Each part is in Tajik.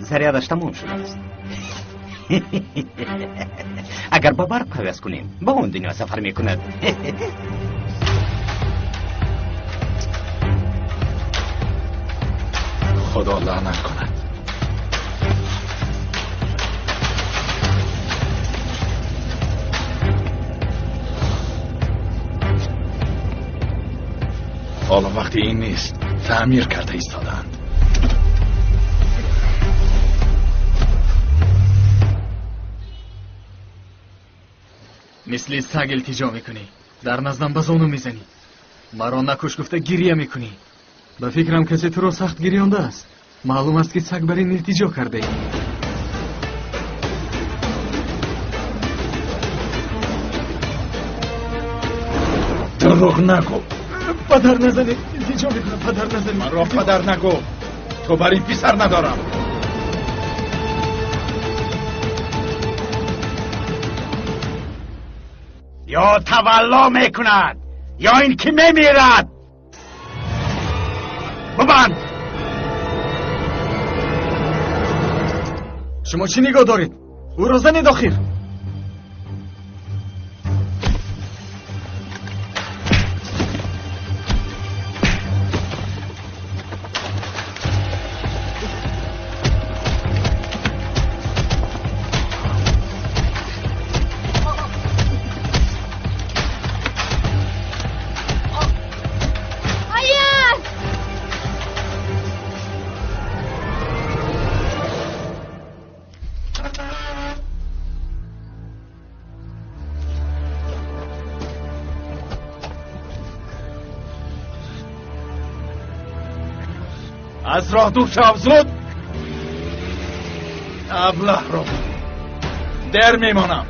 Зарядаш тамом шудааст. Агар ба барқ пайваст кунем, ба он дунё сафар мекунад. Худо лаънат кунад. Ҳоло вақти ин нест. Таъмир карда истодаанд. Мисли саг илтиҷо мекунӣ. Дар наздам ба зону мезанӣ. Маро накуш гуфта гирия мекунӣ. Ба фикрам касе туро сахт гирёндааст. Маълум аст, ки саг бар ин илтиҷо кардаӣ. Дурӯғ нагӯ. Падар назанед, илтиҷо мекунам, падар назанед. Маро падар нагӯ. То бар ин писар надорам. Ё тавалло мекунад, ё ин ки мемирад. Бубанд. Шумо чӣ нигоҳ доред? Ӯро занед охир. Аз роҳ дур шав, зуд! Аблаҳро дер мемонам.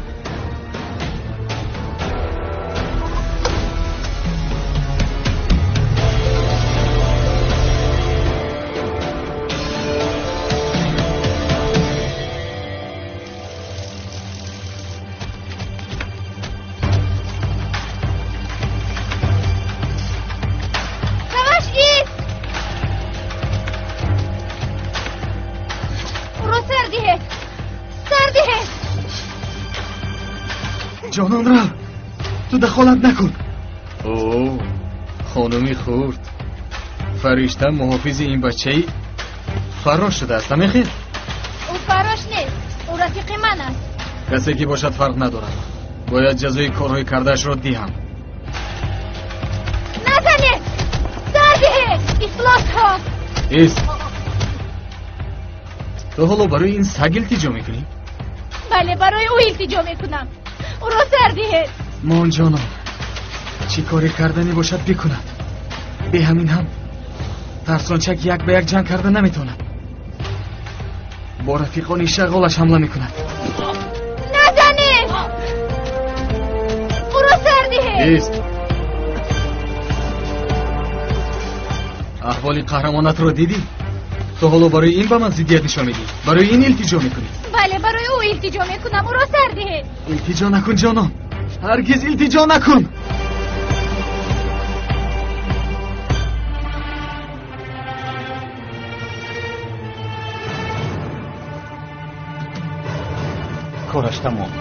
Ҷонон, рав, ту дахолат накун. О, хонуми хурд, фаришта муҳофизи ин бачаи фаррош шудааст, намехел? Ӯ фаррош нест, ӯ рафиқи ман аст. Касе ки бошад фарқ надорад. Бояд ҷазои корҳои кардаашро диҳам. Назанед! Сар диҳед! Ифлосҳо! Ист! Ту ҳоло барои ин саг илтиҷо мекунӣ? Бале, барои ӯ илтиҷо мекунам. Ӯро сар диҳед. Мон ҷонон, чӣ коре карданӣ бошад бикунад. Бе ҳамин ҳам тарсончак як ба як ҷанг карда наметавонад. Бо рафиқони шағолаш ҳамла мекунад. Назанед! Ӯро сар диҳед. Ист! Аҳволи қаҳрамонатро дидӣ? Ту ҳоло барои ин ба ман зиддият нишон медиҳӣ? Барои ин илтиҷо мекунӣ? Бале, барои ӯ илтиҷо мекунам. Ӯро сар диҳед. Илтиҷо накун ҷонон, ҳаргиз илтиҷо накун. Кораш тамом.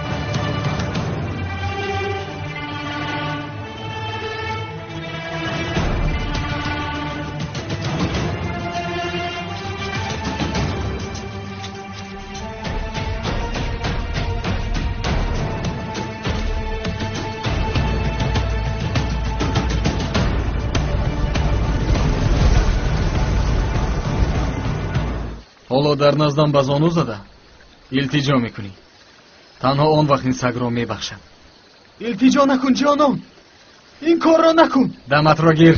Ҳоло дар наздам ба зону зада илтиҷо мекунӣ. Танҳо он вақт ин сагро мебахшам. Илтиҷо накун ҷонон, ин корро накун. Даматро гир.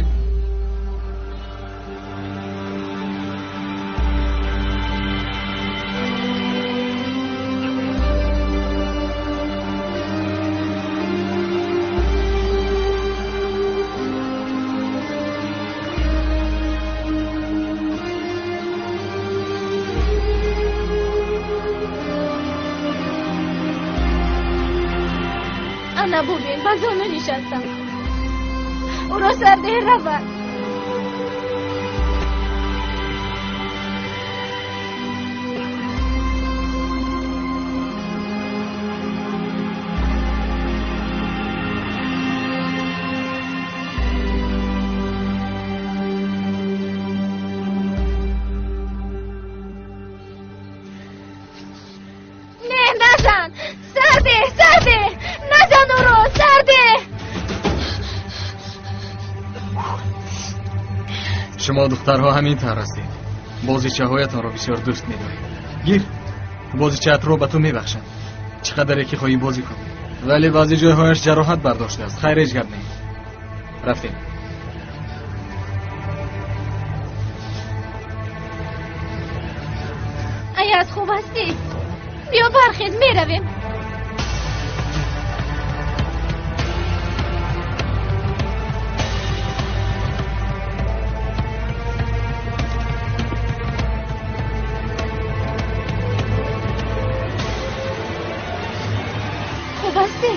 Ана бубин, ба зону нишастам. Ӯро сардеҳ равад. Шумо духтарҳо ҳамин тавр ҳастед. Бозичаҳоятонро бисёр дӯст медоред. Гир, бозичаатро ба ту мебахшам. Чӣ қадаре ки хоҳӣ бозӣ кун. Вале баъзе ҷойҳояш ҷароҳат бардоштааст. Хайр, ҳеҷ гап не. Рафтем. Аяз, хуб ҳастӣ? Биё бархез, меравем. Хуб ҳастӣ?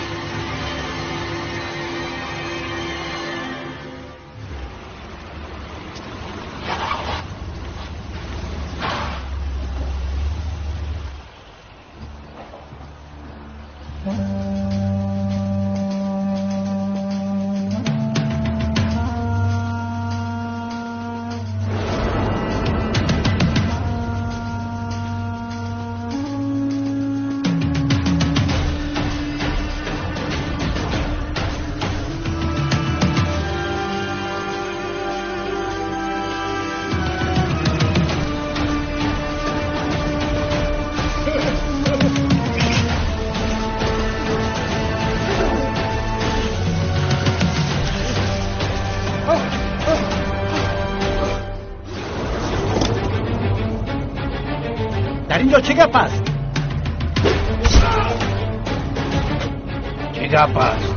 Дар инҷо чӣ гап аст? Чӣ гап аст?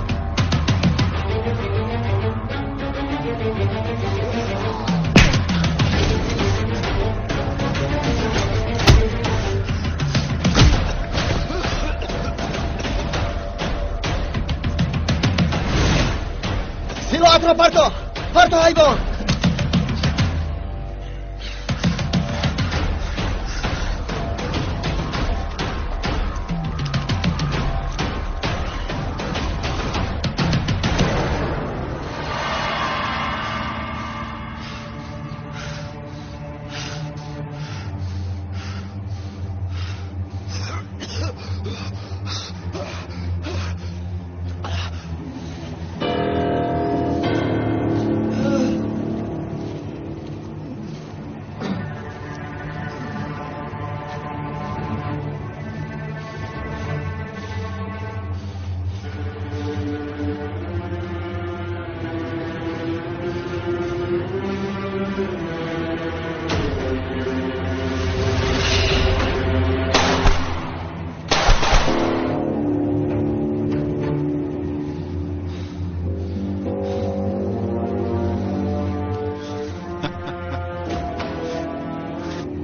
Силоҳатро парто! Парто, ҳайвон!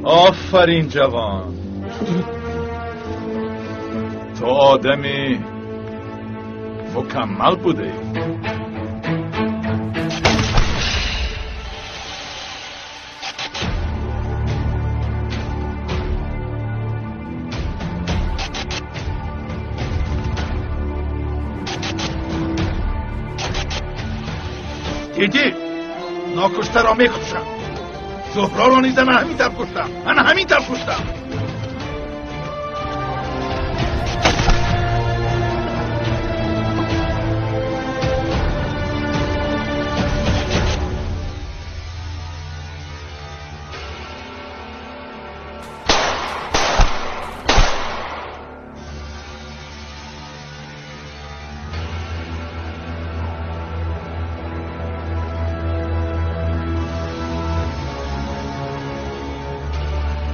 آفرین جوان، تو آدمی مکمل بوده. دیدی ناکشته را میکشم، زهرا را نیز من همین طرف کشتم، من همین طرف کشتم.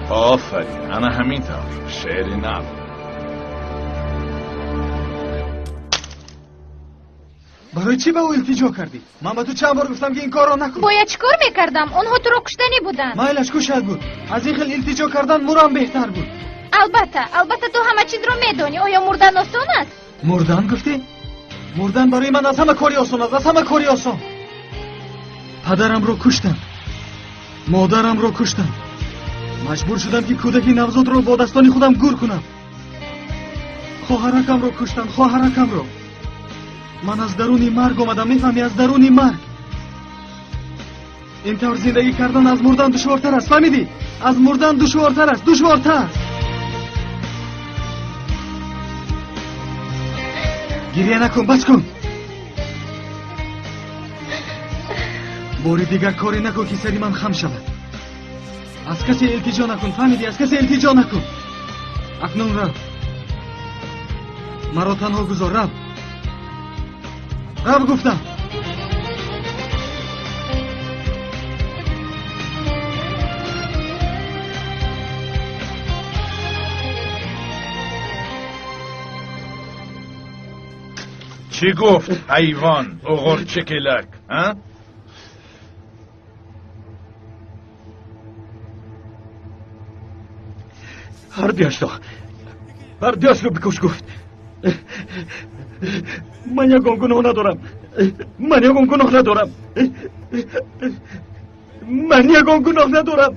آفرین، انا همین طور شعری نب. барои чӣ ба ӯ илтиҷо кардӣ? Ман ба ту чанд бор гуфтам, ки ин корро накун. Бояд чӣ кор мекардам? Онҳо туро куштанӣ буданд. Майлаш, кушад буд. Аз ин хел илтиҷо кардан мурам беҳтар буд. Албатта, албатта, ту ҳама чизро медонӣ. Оё мурдан осон аст? Мурдан гуфтӣ? Мурдан барои ман аз ҳама кори осон аст, аз ҳама кори осон. Падарамро куштанд, модарамро куштанд. Маҷбур шудам, ки кӯдаки навзодро бо дастони худам гур кунам. Хоҳаракамро куштанд, хоҳаракамро. Ман аз даруни марг омадам, мефаҳмӣ, аз даруни марг. Ин тавр зиндагӣ кардан аз мурдан душвортар аст, фаҳмидӣ? Аз мурдан душвортар аст, душвортар. Гирья накун, бас кун. Бори дигар коре накун ки сари ман хам шавад. Аз касе илтиҷо накун, фаҳмидӣ? Аз касе илтиҷо накун. Акнун рав. Маро танҳо гузор, рав. Рав гуфтам. Чӣ гуфт ҳайвон оғорчикилак? Ҳардуяшро бикуш гуфт. Ман ягон гуноҳ надорам. Ман ягон гуноҳ надорам. Ман ягон гуноҳ надорам.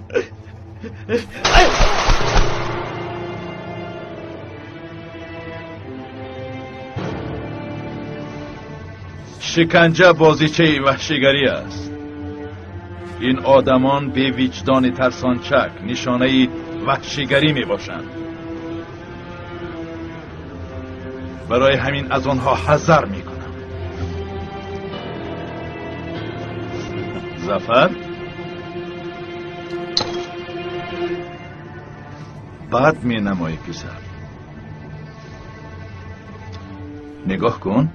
Шиканҷа бозичаи ваҳшигарӣ аст. Ин одамон бевиҷдони тарсончак нишонаи ваҳшигарӣ мебошанд. Барои ҳамин аз онҳо ҳазар мекунам. Зафар, бад менамоӣ писар. Нигоҳ кун.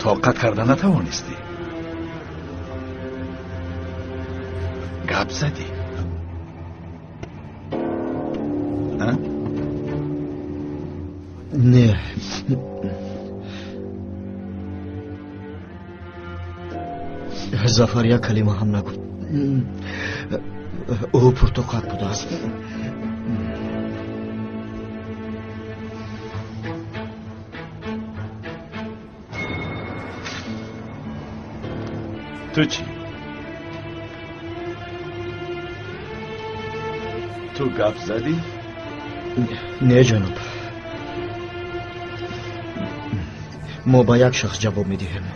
Тоқат карда натавонистӣ. Гап задӣ. Не. Зафар як калима ҳам нагуфт. Ӯ пуртоқат будааст. Ту чӣ? Ту гап задӣ? Не ҷаноб. Мо ба як шахс ҷавоб медиҳем.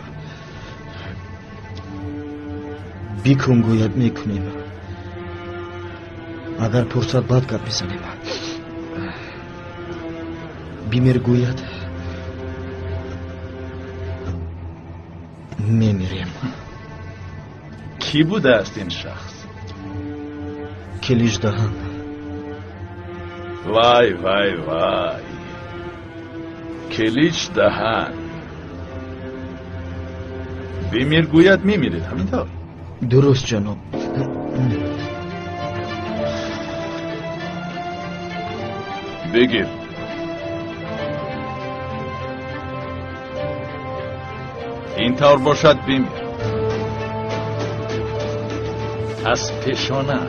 Бикун гӯяд мекунем. Агар пурсад бад гап мезанем. Бимир гӯяд мемирем. Кӣ будааст ин шахс? Келиждаҳан. Вай, вай, вай. Келич даҳан. Бимир гӯяд мемиред, ҳамин тавр? Дуруст ҷаноб. Бигир. Ин тавр бошад бимир. Аз пешона.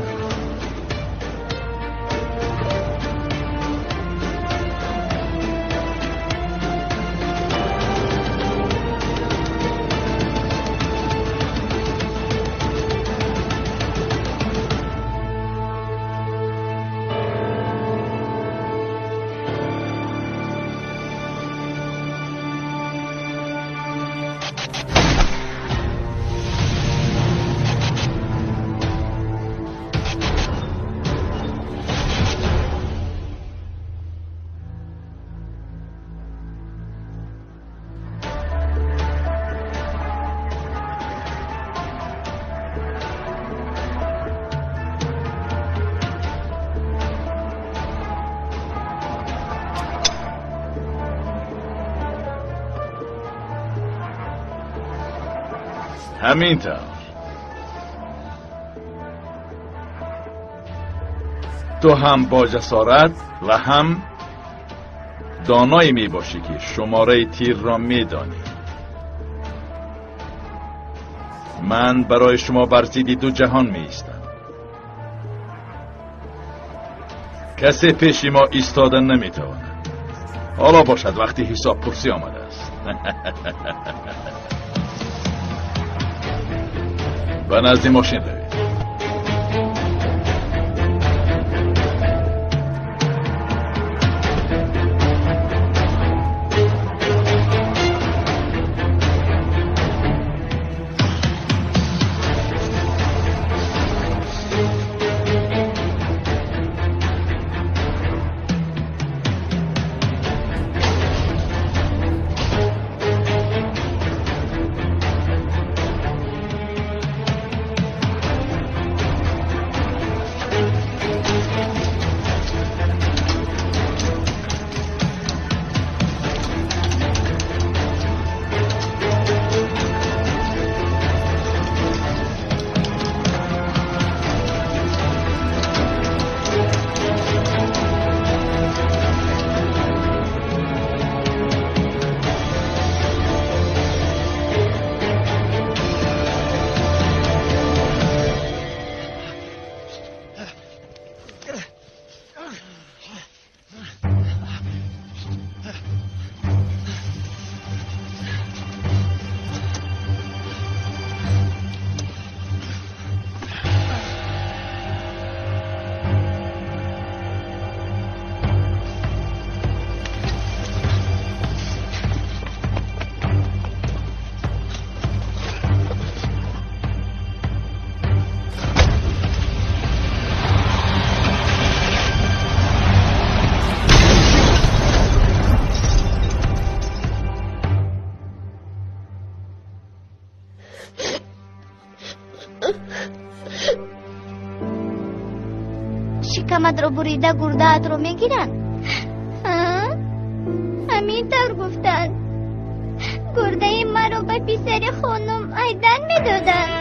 Ҳамин тавр. Ту ҳам бо ҷасорат ва ҳам доное мебошӣ ки шумораи тирро медонӣ. Ман барои шумо бар зидди ду ҷаҳон меистам. Касе пеши мо истода наметавонад. Ҳоло бошад вақти ҳисобпурсӣ омадааст. Ба назди мошин равед. Шикаматро бурида гурдаатро мегиранд? Ҳамин тавр гуфтанд. Гурдаи маро ба писари хонум Айдан медоданд.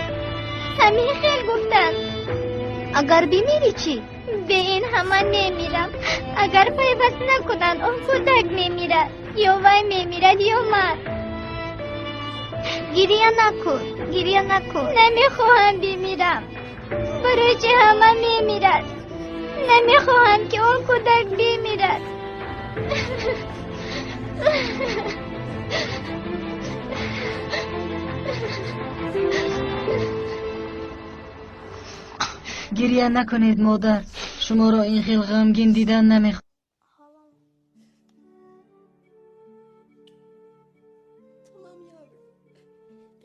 Ҳамин хел гуфтанд. Агар бимирӣ чӣ? Бе ин ҳама мемирам. Агар пайваст накунанд, он кӯдак мемирад. Ё вай мемирад, ё ман. Гирия накун, гирия накун. Намехоҳам бимирам. Барои чӣ ҳама мемирад? Намехоҳам ки он кӯдак бимирад. Гирия накунед, модар. Шуморо ин хел ғамгин дидан намехоҳам. Tamam yavrum.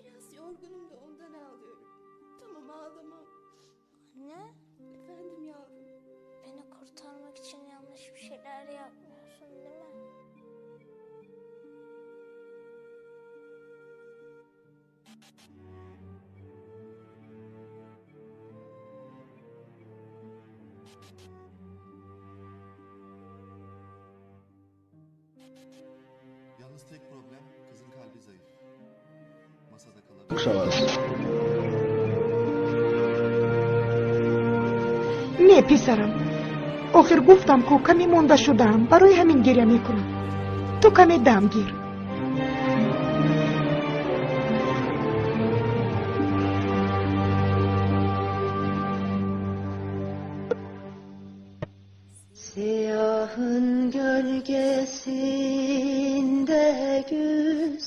Biraz yorgunum da ondan ağlıyorum. Tamam ağlamam. Anne. Efendim yavrum. Beni kurtarmak için yanlış bir şeyler yapmıyorsun değil mi? Yalnız tek problem kızın kalbi zayıf. Masada kalabilir. Не, писарам. Охир гуфтам ку каме монда шудаам, барои ҳамин гиря мекунам. Ту каме дам гир. Siyahın gölgesinde güz,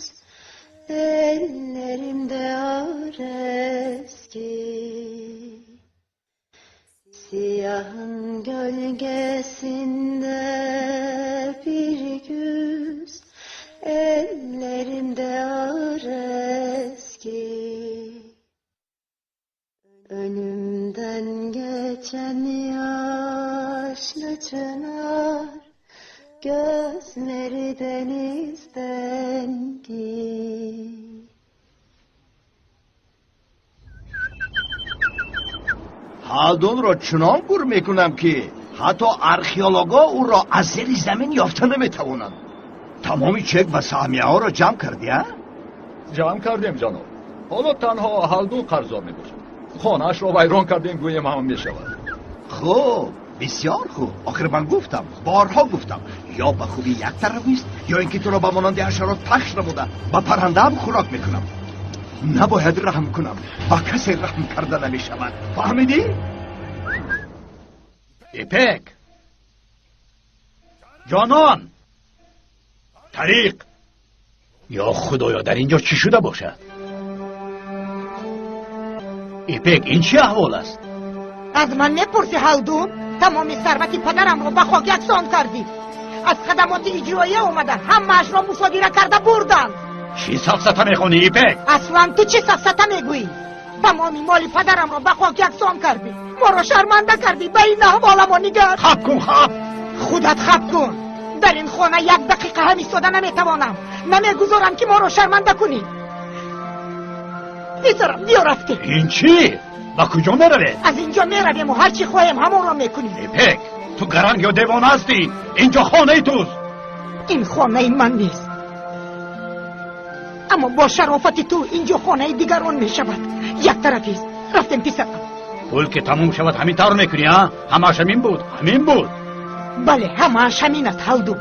ellerimde areski. Siyahın gölgesinde bir güz, ellerimde areski. Önümden geçen yaşlı çınar, gözleri denizden gir. Ҳалдунро чунон гур мекунам, ки ҳатто археологҳо ӯро аз зери замин ёфта наметавонанд. Тамоми чек ва саҳмияҳоро ҷамъ кардӣ, а? Ҷамъ кардем, ҷаноб. Ҳоло танҳо Ҳалдун қарздор мебошад. Хонаашро вайрон кардем, гӯем ҳам мешавад. Хуб, бисёр хуб. Охир ман гуфтам, борҳо гуфтам, ё ба хубӣ як тараф ист, ё ин ки туро ба монанди ҳашарот пахш намуда ба паррандаам хӯрок мекунам. Набояд раҳм кунам, ба касе раҳм карда намешавад. Фаҳмидӣ? Ипек, ҷонон, тариқ. Ё худоё, дар ин ҷо чӣ шуда бошад? Ипек, ин чӣ аҳвол аст? Аз ман мепурсӣ, Ҳалдун? Тамоми сарвати падарамро ба хок яксон кардӣ. Аз хадамоти иҷроия омада ҳамаашро мусодира карда бурданд. Чӣ сафсата мехонӣ, Ипек? Аслан ту чӣ сафсата мегӯӣ? Тамоми моли падарамро ба хок яксон кардӣ. Моро шарманда кардӣ. Ба ин аҳволамон нигар. Хаб кун, хаб. Худат хаб кун. Дар ин хона як дақиқа ҳам истода наметавонам. Намегузорам ки моро шарманда кунӣ. Писарам, биё рафтем. Ин чӣ? Ба куҷо меравед? Аз инҷо меравему ҳар чӣ хоҳем ҳамонро мекунем. Ипек, ту гаранг ё девона ҳастӣ? Инҷо хонаи туст. Ин хонаи ман нест. Аммо бо шарофати ту инҷо хонаи дигарон мешавад. Як тарафист. Рафтем, писарам. Пул ки тамом шавад ҳамин тавр мекунӣ, а? Ҳамааш ҳамин буд, ҳамин буд. Бале, ҳамааш ҳамин аст, Ҳалдун.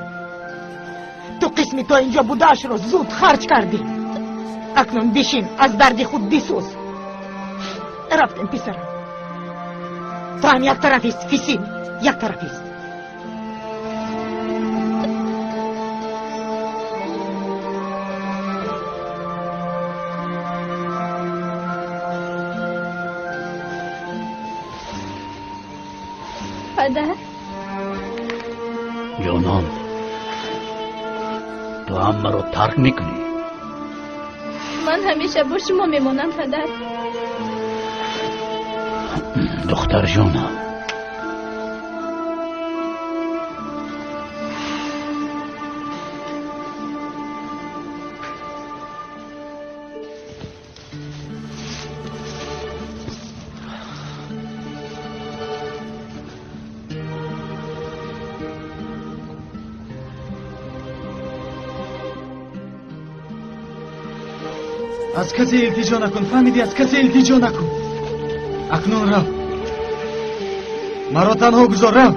Ту қисми то инҷо будаашро зуд харҷ кардӣ. Акнун бишин, аз дарди худ бисӯз. Рафтем, писарам. Ту ҳам як тарафист, Фисин, як тарафист. Падар. Ҷонон, ту ҳам маро тарк мекунӣ? Ман ҳамеша бо шумо мемонам, падар. Духтарҷонам, Аз касе илтиҷо накун, фаҳмидӣ? Аз касе илтиҷо накун. Акнун рав. Маро танҳо гузор, рав.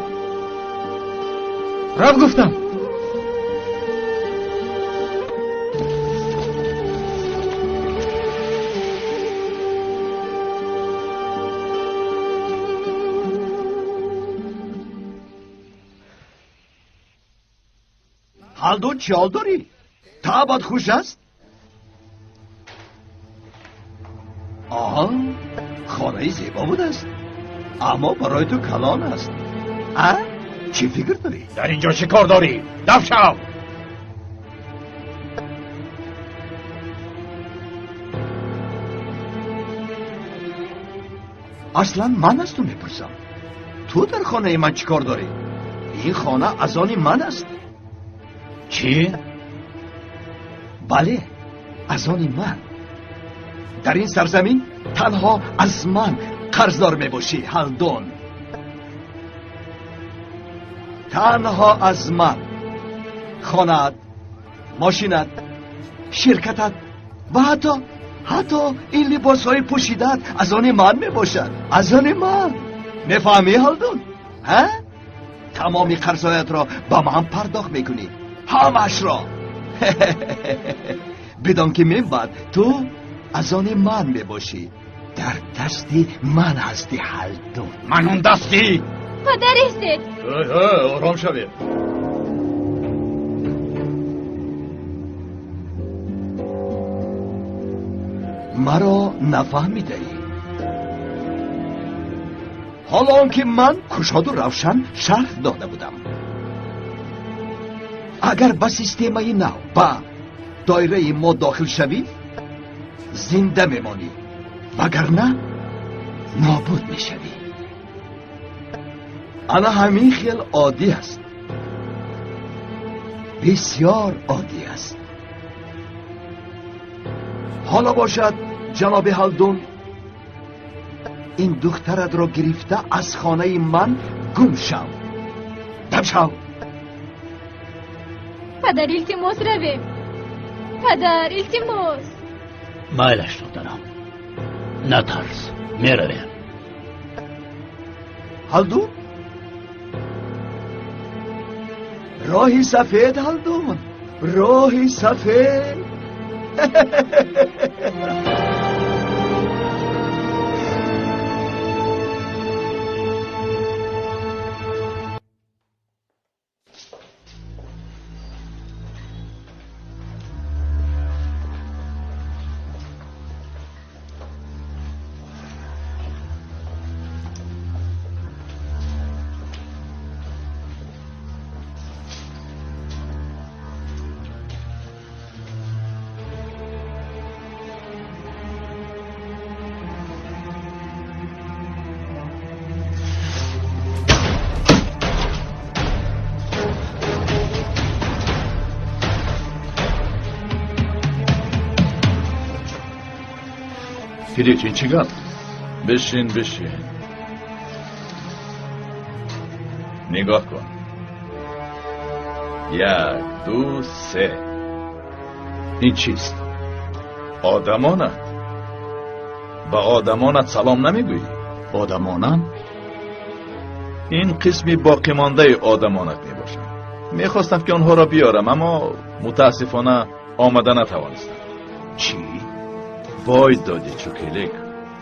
Рав гуфтам. Ҳалдун, чӣ ҳол дорӣ? Таъбат хуш аст? Оҳо, хонаи зебо будааст, аммо барои ту калон аст. А? Чӣ фикр дорӣ? Дар инҷо чӣ кор дорӣ? Даф шав! Аслан ман аз ту мепурсам. Ту дар хонаи ман чӣ кор дорӣ? Ин хона аз они ман аст. Чӣ? Бале, аз они ман. Дар ин сарзамин танҳо аз ман қарздор мебошӣ, Ҳалдун. Танҳо аз ман. Хонаат, мошинат, ширкатат ва ҳатто ин либосҳои пӯшидаат аз они ман мебошад. Аз они ман. Мефаҳмӣ, Ҳалдун? Ҳа? Тамоми қарзҳоятро ба ман пардохт мекунӣ. Ҳамаашро. Бидон ки мебаъд ту аз они ман мебошӣ. Дар дасти ман ҳастӣ, Ҳалдун. Ман он дастӣ! Падар истед. Ором шавед. Маро нафаҳмидаӣ. Ҳоло он ки ман кушоду равшан шарҳ дода будам. Агар ба системаи нав, ба доираи мо дохил шавӣ, зинда мемонӣ, вагарна нобуд мешавӣ. Ана ҳамин хел оддӣ аст. Бисёр оддӣ аст. Ҳоло бошад, ҷаноби Ҳалдун, ин духтаратро гирифта аз хонаи ман гум шав. Дам шав. Падар, илтимос, равем. Падар, илтимос. Майлаш, духтарам, натарс, меравем. Ҳалдун, роҳи сафед, Ҳалдун, роҳи сафед. Килич, ин чӣ гап? Бишин, бишин. Нигоҳ кун. 1, 2, 3. Ин чист? Одамонат. Ба одамонат салом намегӯӣ? Одамонам? Ин қисми боқимондаи одамонат мебошад. Мехостам ки онҳоро биёрам, аммо мутаассифона омада натавонистам. Чӣ? Вой додӣ, Чукелек.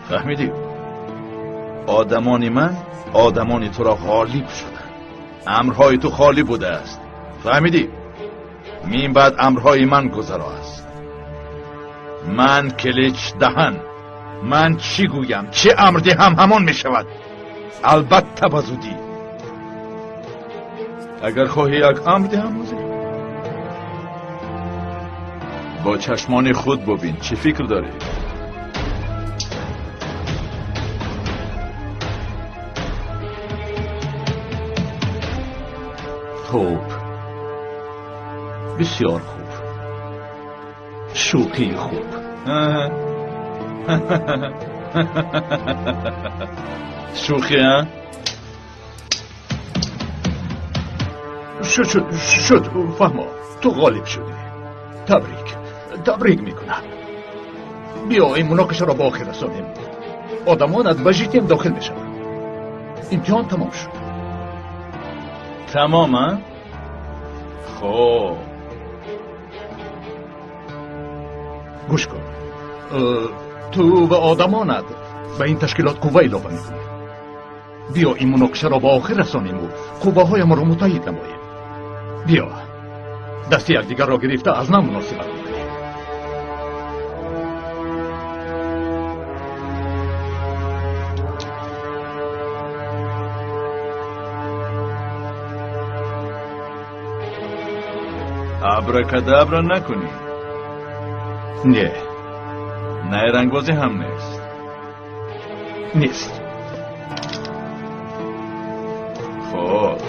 Фаҳмидӣ? Одамони ман одамони туро ғолиб шуданд. Амрҳои ту холӣ будааст. Фаҳмидӣ? Мин баъд амрҳои ман гузаро аст. Ман Килич Даҳан. Ман чӣ гӯям, чӣ амр диҳам, ҳамон мешавад. Албатта ба зудӣ. Агар хоҳӣ як амр диҳам, ҳозир. Бо чашмони худ бубин, чӣ фикр дорӣ? Хуб, бисёр хуб, шӯхии хуб. Шӯхӣ, а? Шуд, шуд, шуд, фаҳмо, ту ғолиб шудӣ. Табрик, табрик мекунам. Биё ин муноқишаро ба охир расонем. Одамонат ба житем дохил мешаванд. Имтиҳон тамом шуд. Тамом, а? Хоб. Гӯш кун. Ту ва одамонат ба ин ташкилот қувва илова мекунӣ. Биё ин муноқишаро ба охир расонему қувваҳоямонро муттаҳид намоем. Биё дасти якдигарро гирифта аз нав муносибат мекунем. Абракадабра накунӣ. Не. Найрангбозӣ ҳам нест. Нест. Хоб.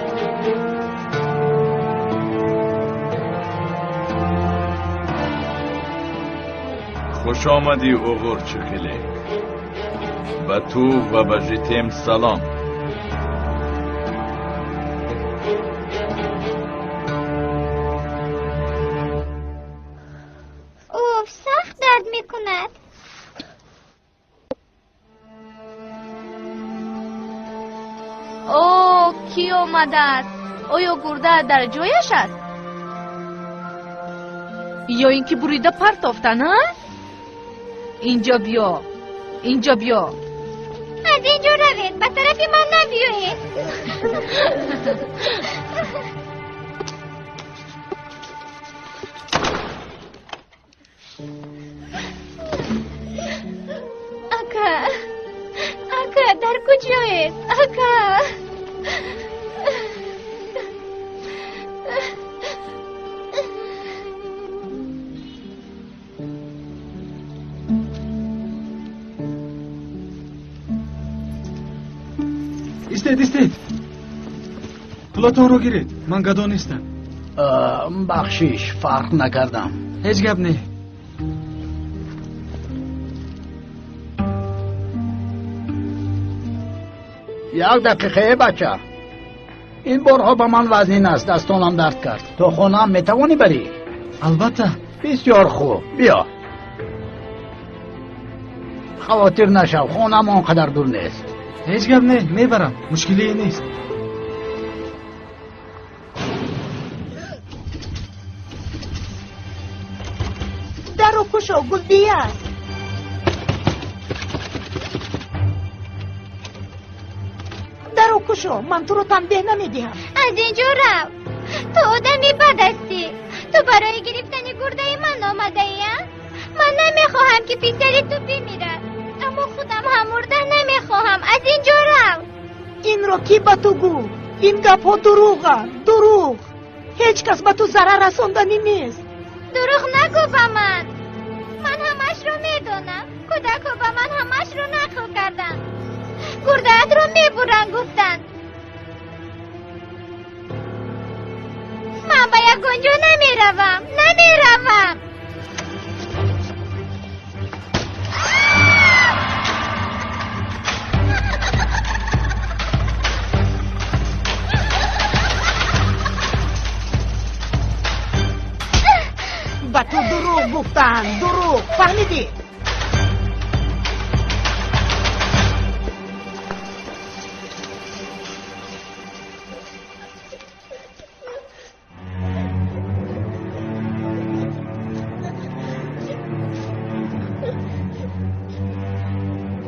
Хуш омадӣ, уғур Чукелек. Ба ту ва ба житем салом. Уф, сахт дард мекунад. О, кӣ омадааст? Оё гурда дар ҷояш аст? Ё ин ки бурида партофтан, а? Инҷо биё, инҷо биё. Аз инҷо равед, ба тарафи ман набиёед. Ака, ака, дар куҷоед? Ака. Истед, истед. Пулатонро гиред, ман гадо нестам. Бахшиш, фарқ накардам. Ҳеҷ гап не. Як дақиқае, бача. Ин борҳо ба ман вазнин аст, дастонам дард кард. То хонаам метавонӣ барӣ? Албатта. Бисёр хуб, биё. Хавотир нашав, хонаам он қадар дур нест. Ҳеҷ гап не, мебарам, мушкилие нест. Даро кушо, Гулбия. Даро кушо, ман туро танбеҳ намедиҳам. Аз инҷо рав. Ту одами бад ҳастӣ. Ту барои гирифтани гурдаи ман омадаӣ, а? Ман намехоҳам, ки писари ту бимирад. Аммо худам ҳам мурда намехоҳам. Аз инҷо рав. Инро кӣ ба ту гуфт? Ин гапҳо дурӯғанд, дурӯғ. Ҳеҷ кас ба ту зарар расонданӣ нест. Дурӯғ нагӯ ба ман. Ман ҳамашро медонам. Кӯдакҳо ба ман ҳамашро нақл карданд. Гурдаатро мебуранд, гуфтанд. Ман ба ягон ҷо намеравам, намеравам. Ба ту дурӯғ гуфтанд, дурӯғ. Фаҳмидӣ?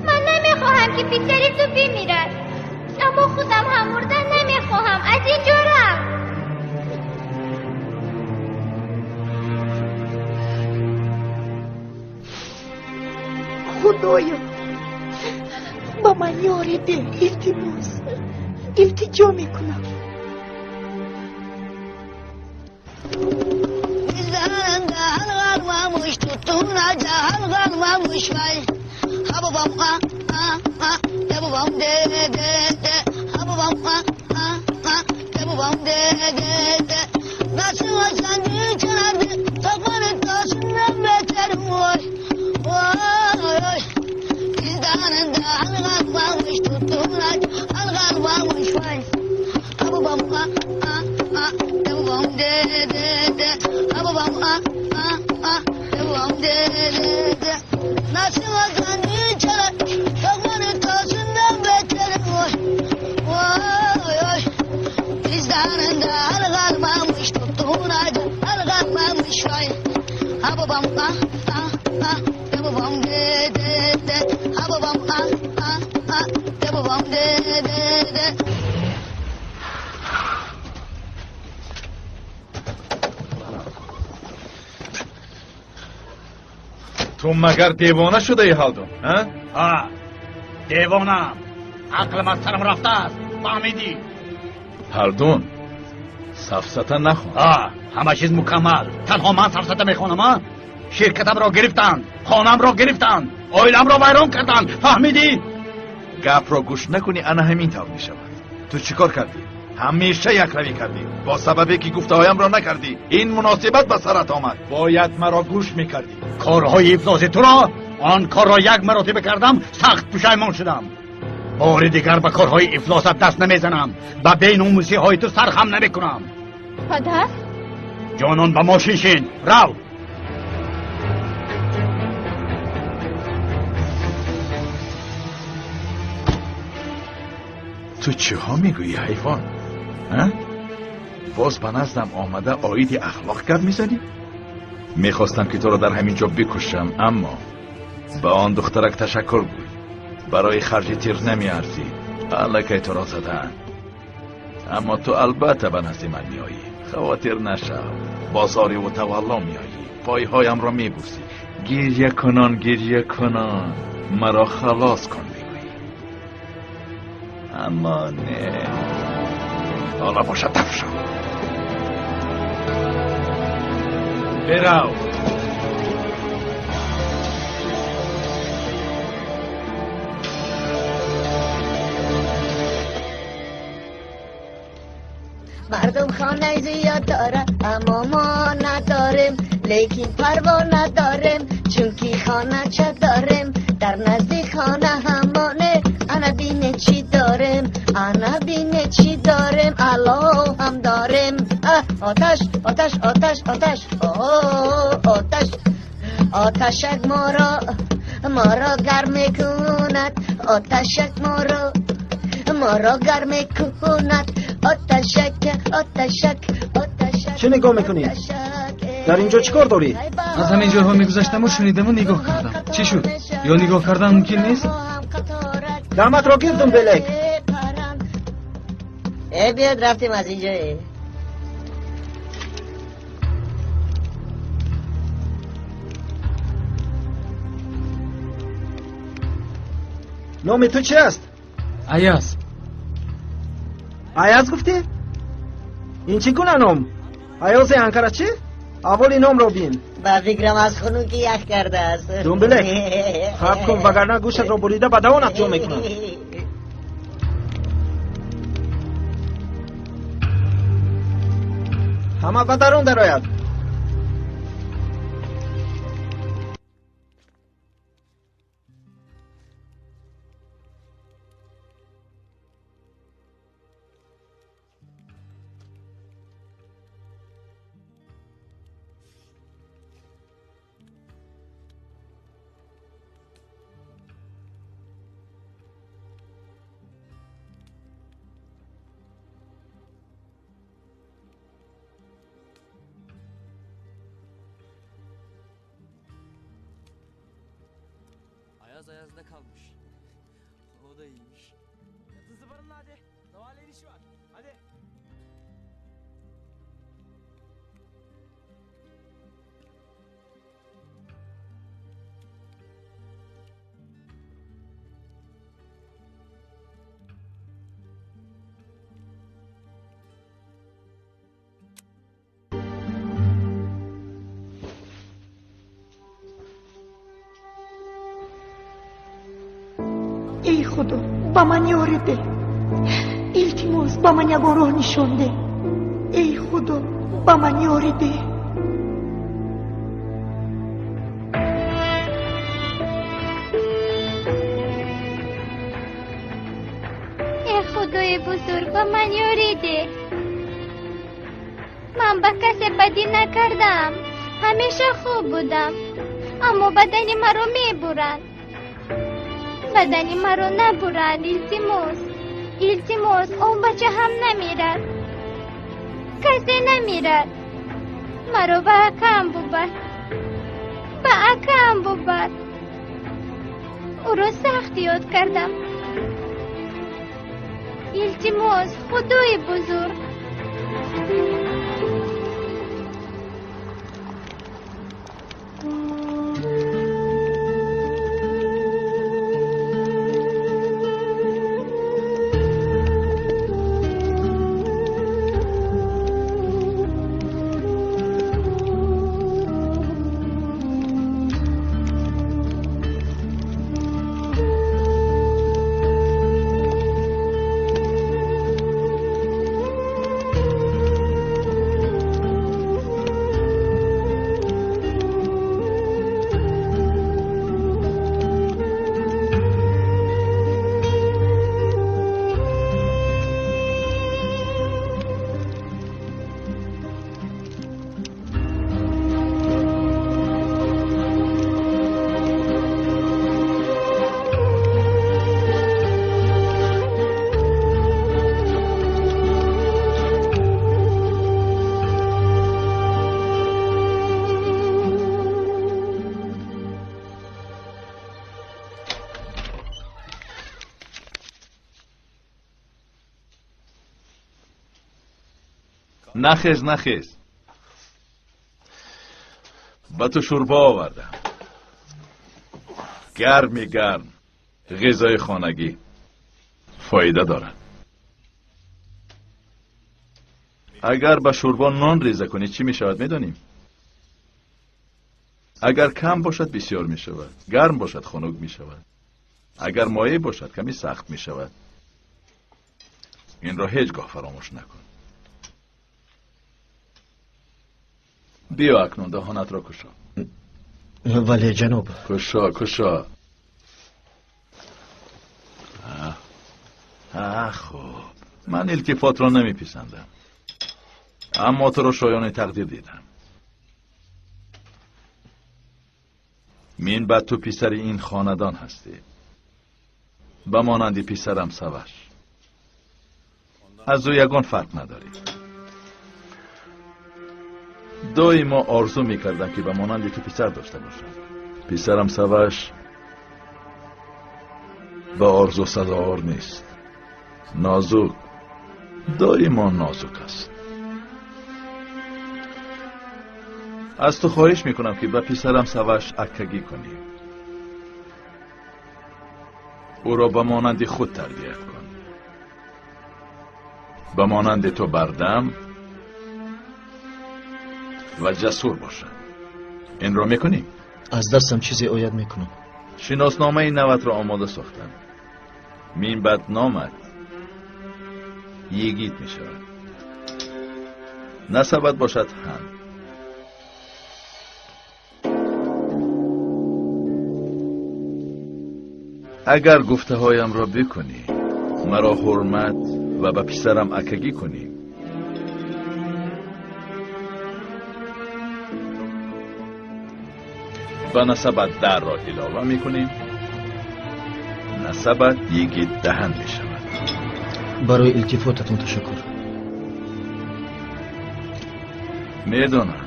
Ман намехоҳам, ки писари ту бимирад. Аммо худам ҳам мурда намехоҳам. Аз инҷо рав. Худоё, ба ман ёрӣ деҳ, илтимос, илтиҷо мекунам. Kalmamış tutunacak kalmamış vay. Ha babam ha ha ha de babam de de de. Ha babam ha ha ha de babam de de de. Nasıl olsan içerdi takmanın tasından beterim vay. Vay oy. Vicdanında kalmamış tutunacak kalmamış vay. Ha babam ha ha ha de babam de de de. Ha babam ha ha ha de babam de de de. Anasını kendi çalar. Çakmanın tasından beterim oy. Oy oy. Vicdanında al kalmamış tuttuğuna al kalmamış vay. Ha babam ah ah ah de babam de de de. Ha babam ah ah ah de babam de de de. Ту магар девона шудаи, Ҳалдун? Ҳа, девонаам. Ақлам аз сарам рафтааст, фаҳмидӣ? Ҳалдун, сафсата нахон. Ҳа, ҳама чиз мукаммал, танҳо ман сафсата мехонам. А ширкатамро гирифтанд, хонаамро гирифтанд, оиламро вайрон карданд, фаҳмидӣ? Гапро гӯш накунӣ, ана ҳамин тавр мешавад. Ту чӣ кор кардӣ? Ҳамеша якравӣ кардӣ. Бо сабабе ки гуфтаҳоямро накардӣ, ин муносибат ба сарат омад. Бояд маро гӯш мекардӣ. Корҳои ифлоси туро, он корро як маротиба кардам, сахт пушаймон шудам. Бори дигар ба корҳои ифлосат даст намезанам, ба беномусиҳои ту сархам намекунам. Падар? Ҷонон, ба мошин шин, рав. Ту чиҳо мегӯӣ, ҳайвон? Боз ба наздам омада оиди ахлоқ гап мезанӣ? Мехостам ки туро дар ҳамин ҷо бикушам, аммо ба он духтарак ташаккур гӯй. Барои харҷи тир намеарзӣ. Аллакай туро задаанд. Аммо ту албатта ба назди ман меоӣ. Хавотир нашав. Бозориву тавалло меоӣ. Пойҳоямро мебӯсӣ. Гирья кунон, гирья кунон. Маро халос кун мегӯӣ. Аммо не. Ҳоло бошад, даф шав. Бирав. Мардум хонаи зиёд дора, аммо мо надорем, лекин парво надорем, чунки хона ча дорем. Дар назди хона ҳамоне, ана бине чӣ дорем, ана бине чӣ дорем, алло ҳам дорем. Оташ, оташ, оташ, оташ, оташ, оташак моро, моро гарм мекунад, оташак моро, моро гарм мекунад. Оташак, оташак, оташак. Чӣ нигоҳ мекунӣ? Дар инҷо чӣ кор дорӣ? Аз ҳамин ҷойҳо мегузаштаму шунидаму нигоҳ кардам. Чӣ шуд? Ё нигоҳ кардан мумкин нест? Даматро гирдум, Белек. Э, биёд, рафтем аз инҷо. Номи ту чи аст? Аяз. Аяз гуфтӣ? Ин чӣ гуна ном? Аёзи Анкара чӣ? Аввали номро бин. Ба фикрам, аз хунукӣ ях кардааст. Думбилек, хаб кун, вагарна гӯшатро бурида ба давонат ҷо мекунам. Ҳама ба дарун дарояд. Ayaz ayazda kalmış. O da iyiymiş. Yatın zıbarın hadi. Zavaleyin işi var. Hadi. Эй худо, ба ман ёрӣ деҳ. Илтимос, ба ман ягон роҳ нишон деҳ. Эй худо, ба ман ёрӣ деҳ. Эй худои бузург, ба ман ёрӣ деҳ. Ман ба касе бадӣ накардам, ҳамеша хуб будам, Аммо бадани маро мебуранд. Бадани маро набуранд, илтимос. Илтимос, он бача ҳам намирад. Касе намирад. Маро ба акам бубар. Ба акам бубар. Ӯро сахт ёд кардам. Илтимос, Худои бузург. Нахез, нахез. Ба ту шӯрбо овардам. Гарми гарм. Ғизои хонагӣ фоида дорад. Агар ба шӯрбо нон реза кунӣ чӣ мешавад медонӣ? Агар кам бошад бисёр мешавад, гарм бошад хунук мешавад, агар моеъ бошад каме сахт мешавад. Инро ҳеҷ гоҳ фаромӯш накун. Биё акнун даҳонатро кушо. Вале ҷаноб. Кушо, кушо. Хуб. Ман илтифотро намеписандам. Аммо туро шоёни тақдир дидам. Мин баъд ту писари ин хонадон ҳастӣ. Ба монанди писарам Саваш. Аз ӯ ягон фарқ надорӣ. Доимо орзу мекардам ки ба монанди ту писар дошта бошам. Писарам Саваш ба орзу сазовор нест. Нозук, доимо нозук аст. Аз ту хоҳиш мекунам ки ба писарам Саваш аккагӣ кунӣ. Ӯро ба монанди худ тарбият кун. Ба монанди ту бардам ва ҷасур бошад. Инро мекунӣ? Аз дастам чизе ояд мекунам. Шиносномаи наватро омода сохтам. Мин баъд номат Йигит мешавад. Насабат бошад ҳам. Агар гуфтаҳоямро бикунӣ, маро ҳурмат ва ба писарам акагӣ кунӣ, ба насабат дарро илова мекунем, насабат Йигит даҳан мешавад. Барои илтифотатон ташаккур. Медонам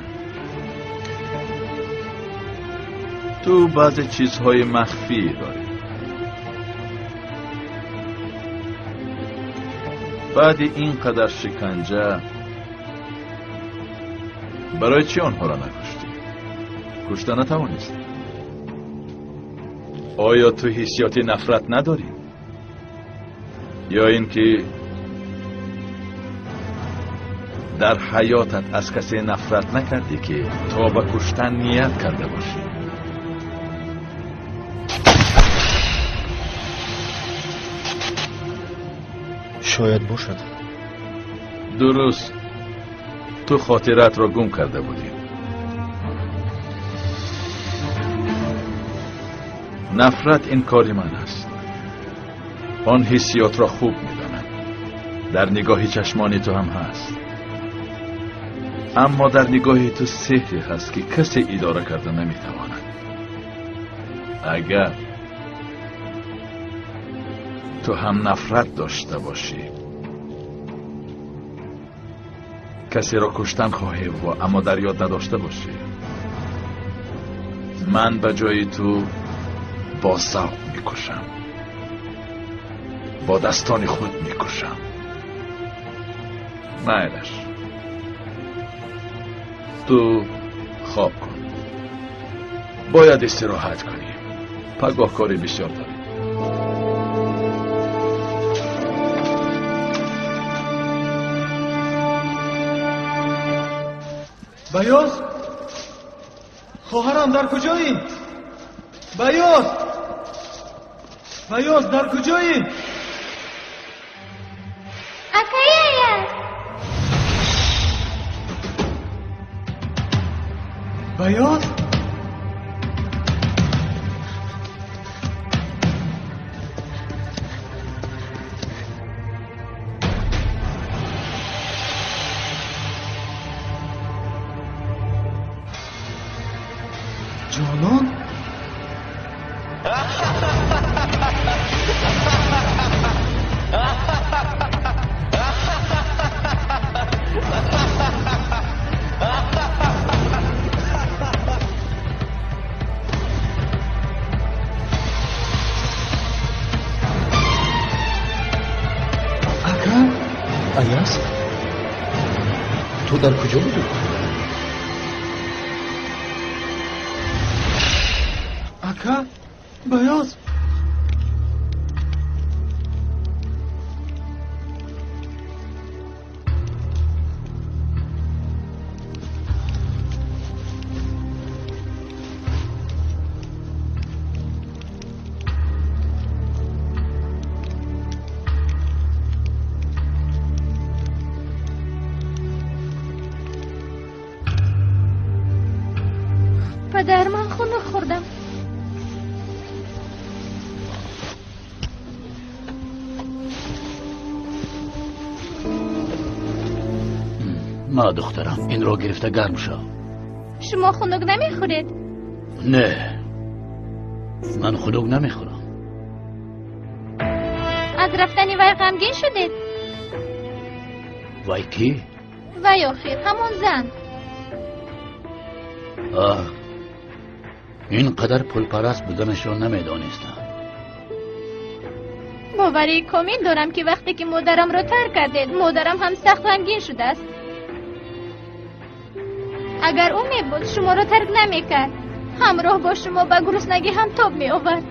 ту баъзе чизҳои махфӣ дорӣ. Баъди ин қадар шиканҷа барои чӣ онҳоро накуштӣ? Кушта натавонистӣ? Оё ту ҳиссиёти нафрат надорӣ? Ё ин ки дар ҳаётат аз касе нафрат накардӣ ки то ба куштан ният карда бошӣ? Шояд бошад. Дуруст, ту хотиратро гум карда будӣ. Нафрат ин кори ман аст. Он ҳиссиётро хуб медонам. Дар нигоҳи чашмони ту ҳам ҳаст. Аммо дар нигоҳи ту сеҳре ҳаст ки касе идора карда наметавонад. Агар ту ҳам нафрат дошта бошӣ, касеро куштан хоҳӣ, аммо дар ёд надошта бошӣ, ман ба ҷои ту бо завқ мекушам, бо дастони худ мекушам. Майлаш, ту хоб кун, бояд истироҳат кунӣ, пагоҳ кори бисёр дорӣ. Баёз, хоҳарам дар куҷоӣ? Баёз, Баёз дар куҷоӣ? Акаи Аяз. Баёз? Ҷонон? Ака? Аяз? Ту дар куҷо будӣ? Ака? Баёз? Падар, ман хунук хӯрдам. Ма духтарам, инро гирифта гарм шав. Шумо хунук намехӯред? Не, ман хунук намехӯрам. Аз рафтани вай ғамгин шудед? Вай кӣ? Вай охир, ҳамон зан. Оҳ, ин қадар пулпараст буданашро намедонистам. Боварии комил дорам, ки вақте ки модарамро тарк кардед, модарам ҳам сахт ғамгин шудааст. Агар ӯ мебуд, шуморо тарк намекард. Ҳамроҳ бо шумо ба гуруснагӣ ҳам тоб меовард.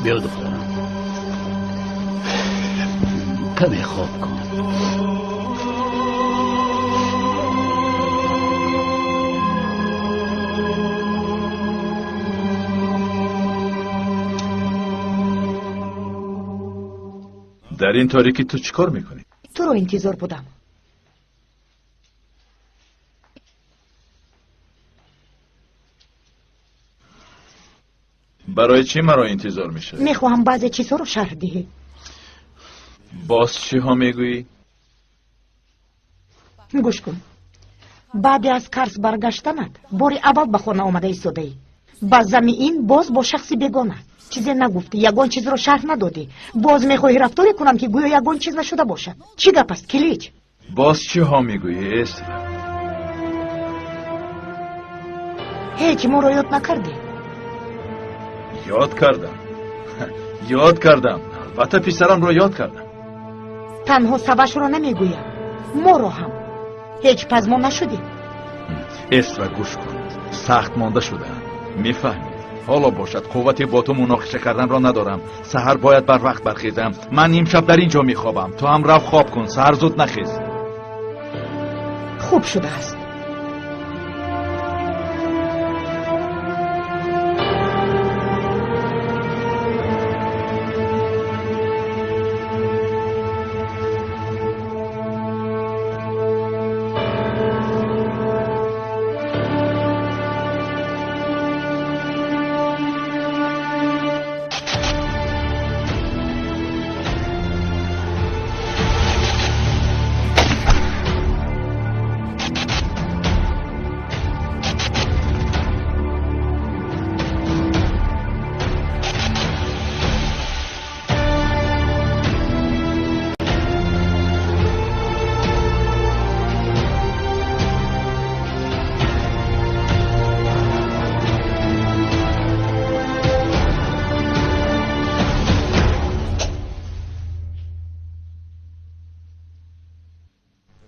Биё духтарам, каме хоб кун. Дар ин торикӣ ту чӣ кор мекунӣ? Туро интизор будам. Барои чӣ маро интизор мешавӣ? Мехоҳам баъзе чизҳоро шарҳ диҳӣ. Боз чиҳо мегӯӣ? Гӯш кун. Баъде аз Карс баргаштанат бори аввал ба хона омада истодаӣ. Ба зами ин боз бо шахси бегона. Чизе нагуфтӣ, ягон чизро шарҳ надодӣ. Боз мехоҳӣ рафторе кунам, ки гӯё ягон чиз нашуда бошад. Чӣ гап аст, Килич? Боз чиҳо мегӯӣ, Эсра? Ҳеҷ моро ёд накардӣ. Ёд кардам, ёд кардам, албатта писарамро ёд кардам. Танҳо Савашро намегӯям, моро ҳам. Ҳеҷ пазмон нашудӣ. Эсра, гӯш кун, сахт монда шудаам, мефаҳмӣ? Ҳоло бошад қуввате бо ту муноқиша карданро надорам. Саҳар бояд барвақт бархезам. Ман имшаб дар ин ҷо мехобам. Ту ҳам рав хоб кун, саҳар зуд нахез. Хуб шудааст.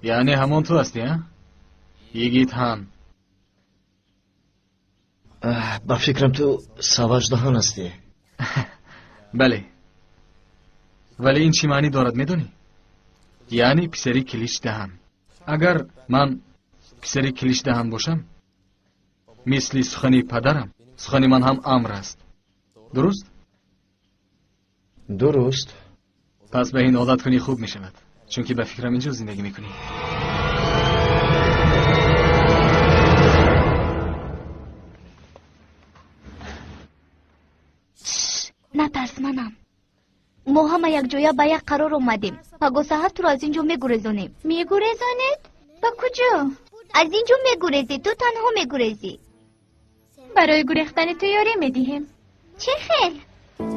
Яъне ҳамон ту ҳастӣ, а? Йигит ҳан. Ба фикрам ту Саваждаҳан ҳастӣ. Бале. Вале ин чӣ маънӣ дорад медонӣ? Яъне писари Киличдаҳан. Агар ман писари Киличдаҳан бошам, мисли сухани падарам, сухани ман ҳам амр аст. Дуруст? Дуруст. Пас ба ин одат кунӣ хуб мешавад, чунки ба фикрам инҷо зиндагӣ мекунӣ. Натарс, манам. Мо ҳама якҷоя ба як қарор омадем. Пагоҳ саҳар туро аз ин ҷо мегурезонем. Мегурезонед? Ба куҷо? Аз ин ҷо мегурезӣ, ту танҳо мегурезӣ. Барои гурехтани ту ёрӣ медиҳем. Чӣ хел?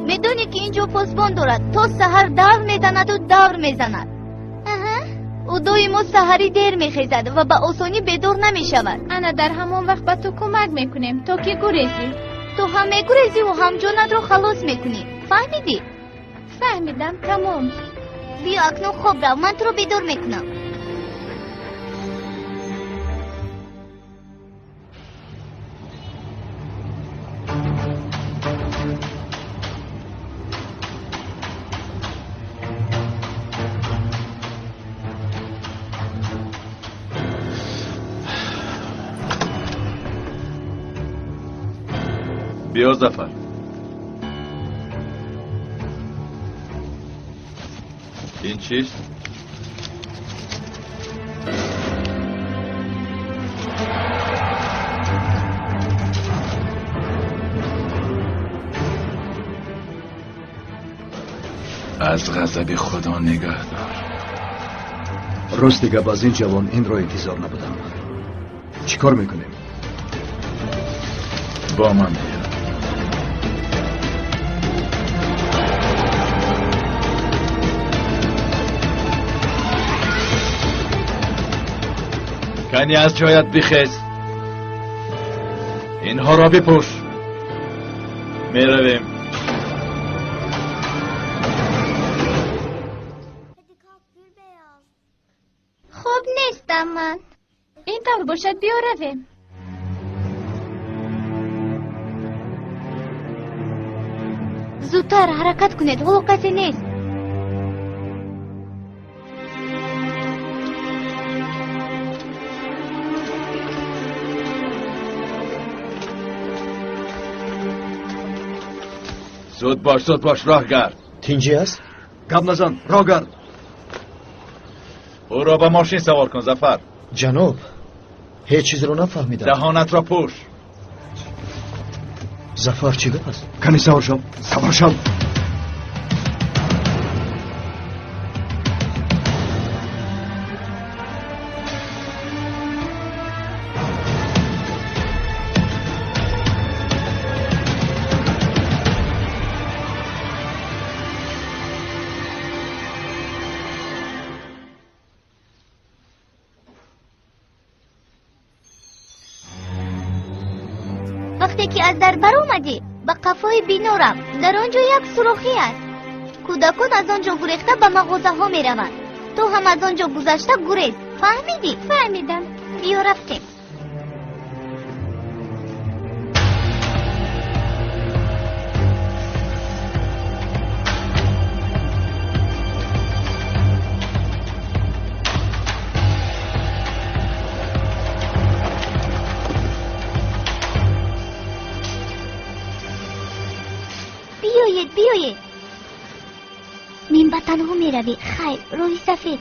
Медонӣ ки ин ҷо посбон дорад, то саҳар давр мезанаду давр мезанад. Ӯ доимо саҳарӣ дер мехезад ва ба осонӣ бедор намешавад. Ана дар ҳамон вақт ба ту кӯмак мекунем, то ки гурезӣ. Ту ҳам мегурезиву ҳам ҷонатро халос мекунӣ. Фаҳмидӣ? Фаҳмидам, тамом. Биё акнун хоб рав, ман туро бедор мекунам. Биё, Зафар. Ин чист? Аз ғазаби Худо нигаҳ дор. Рости гап, аз ин ҷавон инро интизор набудам. Чӣ кор мекунем? Бо ман биё. Кани аз ҷоят бихез. Инҳоро бипӯш. Меравем. Хоб нестам ман. Ин тавр бошад, биё равем. Зудтар ҳаракат кунед, ҳоло касе нест. Зуд бош, зуд бош, роҳ гард. Тинҷӣ аст? Гап назан, роҳ гард. Ӯро ба мошин савор кун, Зафар. Ҷаноб, ҳеҷ чизро нафаҳмидам. Даҳонатро пӯш. Зафар, чӣ гап аст? Кани савор шав, савор шав. Вақте ки аз дар баромадӣ, ба қафои бино рафт. Дар он ҷо як сурохӣ аст. Кӯдакон аз он ҷо гурехта ба мағозаҳо мераванд. Ту ҳам аз он ҷо гузашта гурез. Фаҳмидӣ? Фаҳмидам. Биё рафтем. Биёед, биёед. Мин ба танҳо меравӣ. Хайр, роҳи сафед.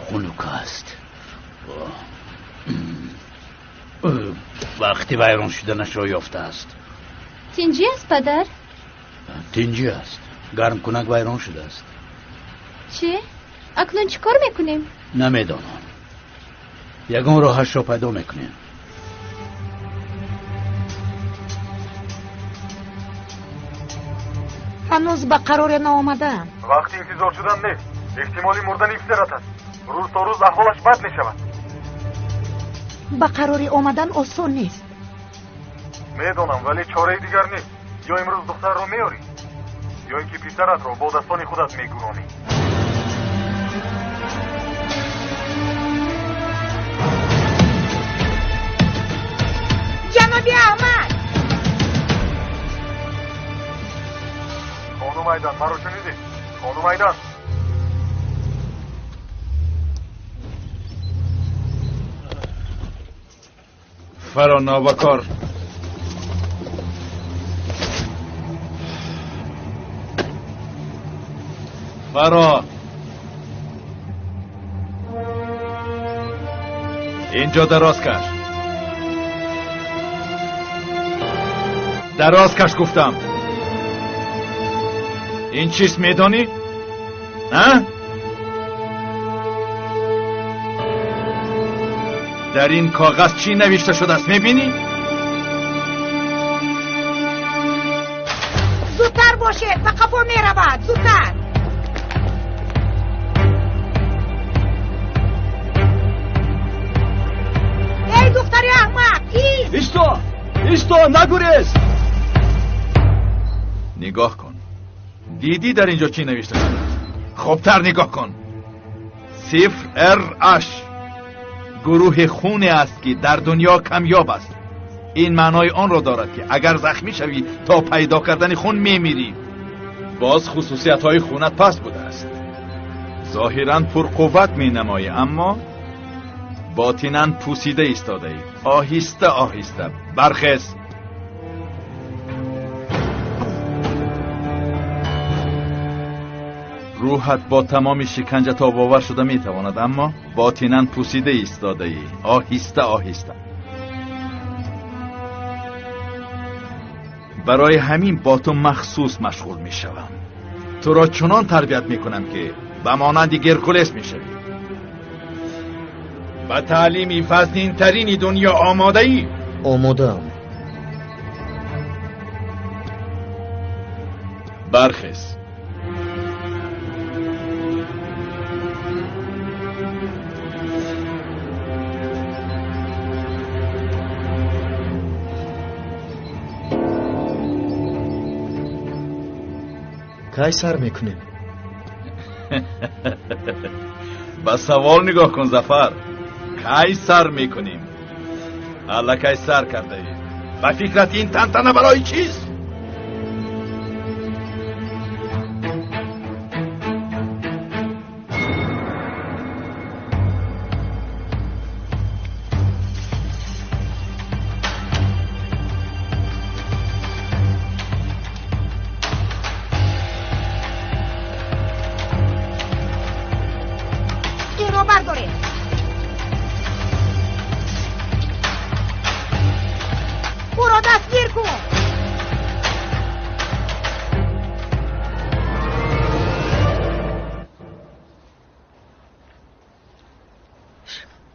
Хунук аст. Вақти вайрон шуданашро ёфтааст. Тинҷӣ аст, падар? Тинҷӣ аст. Гармкунак вайрон шудааст. Чӣ? Акнун чӣ кор мекунем? Намедонам. Ягон роҳашро пайдо мекунем. Ҳанӯз ба қароре наомадаам. Вақти интизор шудан нест. Эҳтимоли мурдани писарат аст. Рӯз то рӯз аҳволаш бад мешавад. Ба қарори омадан осон нест. Медонам, вале чораи дигар нест. Ё имрӯз духтарро меорӣ, ё ин ки писаратро бо дастони худат мегуронӣ. Ҷаноби Аҳмад! Хонум Айдан, маро шунидӣ? Хонум Айдан! Фаро нобакор. Фаро. Инҷо дароз каш. Дароз каш гуфтам. Ин чист медонӣ? А? Дар ин коғаз чӣ навишта шудааст мебинӣ? Зудтар бошед, ба қафо меравад, зудтар. Эй духтари аҳмақ, ист! Исто! Исто, нагурез! Нигоҳ кун. Дидӣ дар инҷо чӣ навишта шудааст? Хубтар нигоҳ кун. 0 Р H гурӯҳи хуне аст ки дар дунё камёб аст. Ин маънои онро дорад ки агар захмӣ шавӣ то пайдо кардани хун мемирӣ. Боз хусусиятҳои хунат паст будааст. Зоҳиран пурқувват менамоӣ, аммо ботинан пусида истодаӣ. Оҳиста оҳиста бархез. Рӯҳат бо тамоми шиканҷа тобовар шуда метавонад, аммо ботинан пусида истодаӣ. Оҳиста оҳиста. Барои ҳамин бо ту махсус машғул мешавам. Туро чунон тарбият мекунам ки ба монанди Геркулес мешавӣ. Ба таълими вазнинтарини дунё омодаӣ? Омодаам. Бархез. Кай сар мекунем? Ба савол нигоҳ кун, Зафар. Кай сар мекунем? Аллакай сар кардаӣ. Ба фикрат ин тантана барои чист?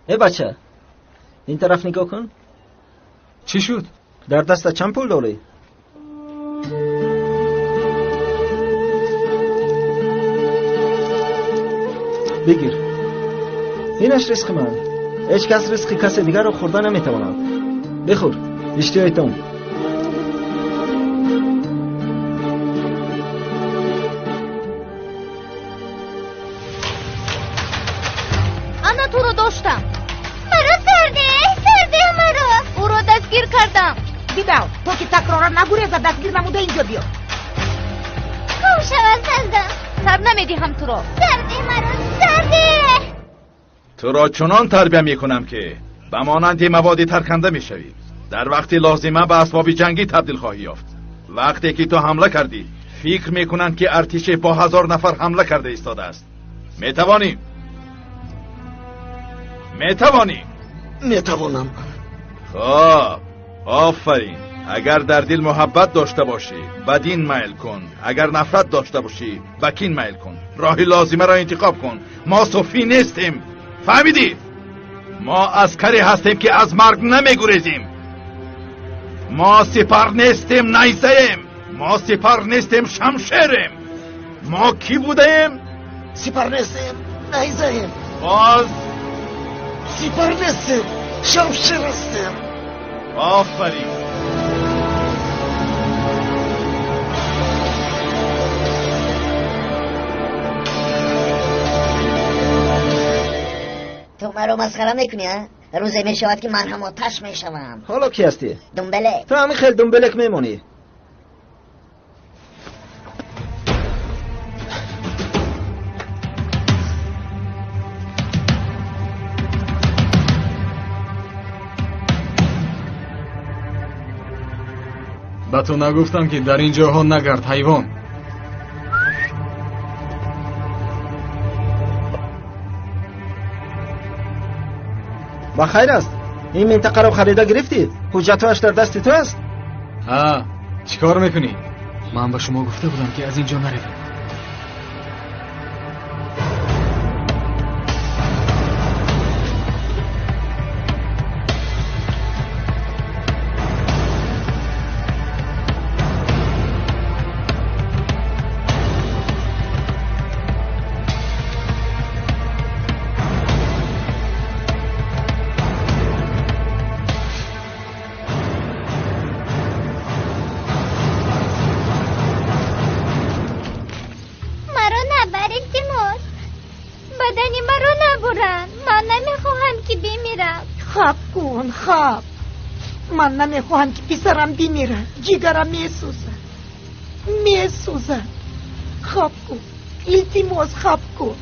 Эй бача, ин тараф нигоҳ кун. Чӣ шуд? Дар даста чанд пул дорӣ? Бигир. Инаш ризқи ман. Ҳеҷ кас ризқи касе дигарро хӯрда наметавонад. Бихӯр, иштиҳои том. Ана туро доштам. Маро сарде, сарде маро. Ӯро дастгир кардам. Бидав, то ки такроран нагуреза дастгир намуда инҷо биё. Кум шавад сардам. Сар намедиҳам туро. Сарде маро, сарде. Туро чунон тарбия мекунам ки ба монанди маводи тарканда мешавӣ. Дар вақти лозима ба асбоби ҷангӣ табдил хоҳӣ ёфт. Вақте ки ту ҳамла кардӣ, фикр мекунанд ки артише бо 1000 нафар ҳамла карда истодааст. Метавонӣ? Метавонӣ? Метавонам. Хоб, офарин. Агар дар дил муҳаббат дошта бошӣ, ба дин майл кун. Агар нафрат дошта бошӣ, ба кин майл кун. Роҳи лозимаро интихоб кун. Мо суфӣ нестем. Фаҳмидӣ? Мо аскаре ҳастем, ки аз марг намегурезем. Мо сипар нестем, найзаем. Мо сипар нестем, шамшерем. Мо кӣ будаем? Сипар нестем, найзаем. Боз сипар нестем, шамшер ҳастем. Офарин. Ту маро масхара мекунӣ, а? Рӯзе мешавад, ки ман ҳам оташ мешавам. Ҳоло кӣ ҳастӣ? Думбелек. Ту ҳамин хел думбелек мемонӣ. Ба ту нагуфтам, ки дар ин ҷоҳо нагард, ҳайвон. Ба хайр аст? Ин минтақаро харида гирифтӣ? Ҳуҷҷатҳояш дар дасти ту аст? Ҳа, чӣ кор мекунӣ? Ман ба шумо гуфта будам, ки аз ин ҷо наравед. Хоб. Ман намехоҳам, ки писарам бимирад. Ҷигарам месӯзад, месӯзад. Хоб кун, илтимос, хоб кун.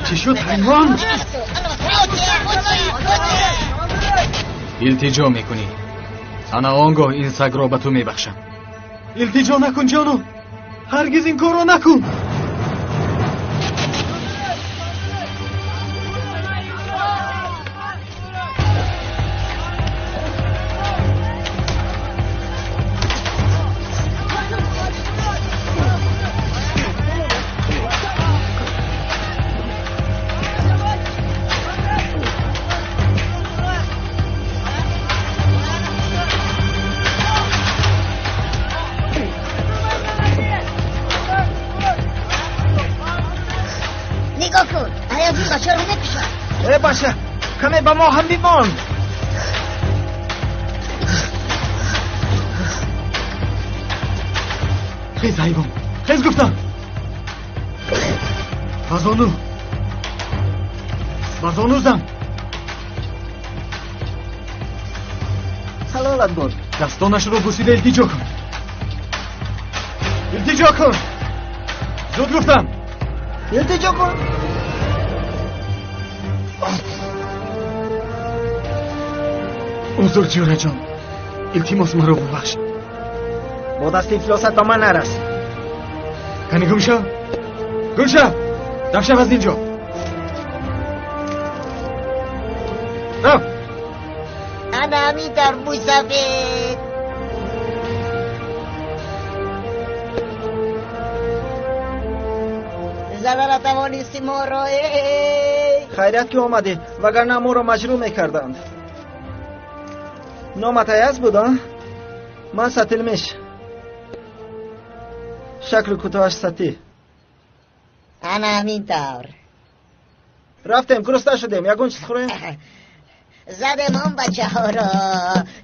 Чӣ шуд, ҳайвон? Илтиҷо мекунӣ. Ана он гоҳ ин сагро ба ту мебахшам. Илтиҷо накун, ҷону. Ҳаргиз ин корро накун. Баша, каме ба мо ҳам бимон. Хез, ҳайвон, хез гуфтам. Ба зону, ба зону зан. Ҳалолат бод. Дастонашро бусида илтиҷо кун, илтиҷо кун. Зуд гуфтам. Илтиҷо кун. Узр, ҷӯраҷон, илтимос, маро бубахш. Бо дасти ифлосат ба ман нарас. Кани гум шав, гум шав, дафшав аз ин ҷо. Рав. Ана ҳамин тавр, мӯйсафед. Зада натавонисти моро. Хайрият, ки омадӣ, вагарна моро маҷрӯҳ мекарданд. Номат Аяз буд, а? Ман Сатилмиш. Шакли кӯтоҳаш Сатӣ. Ана ҳамин тавр. Рафтем, гурусна шудем, ягон чиз хӯрем. Задем он бачаҳоро,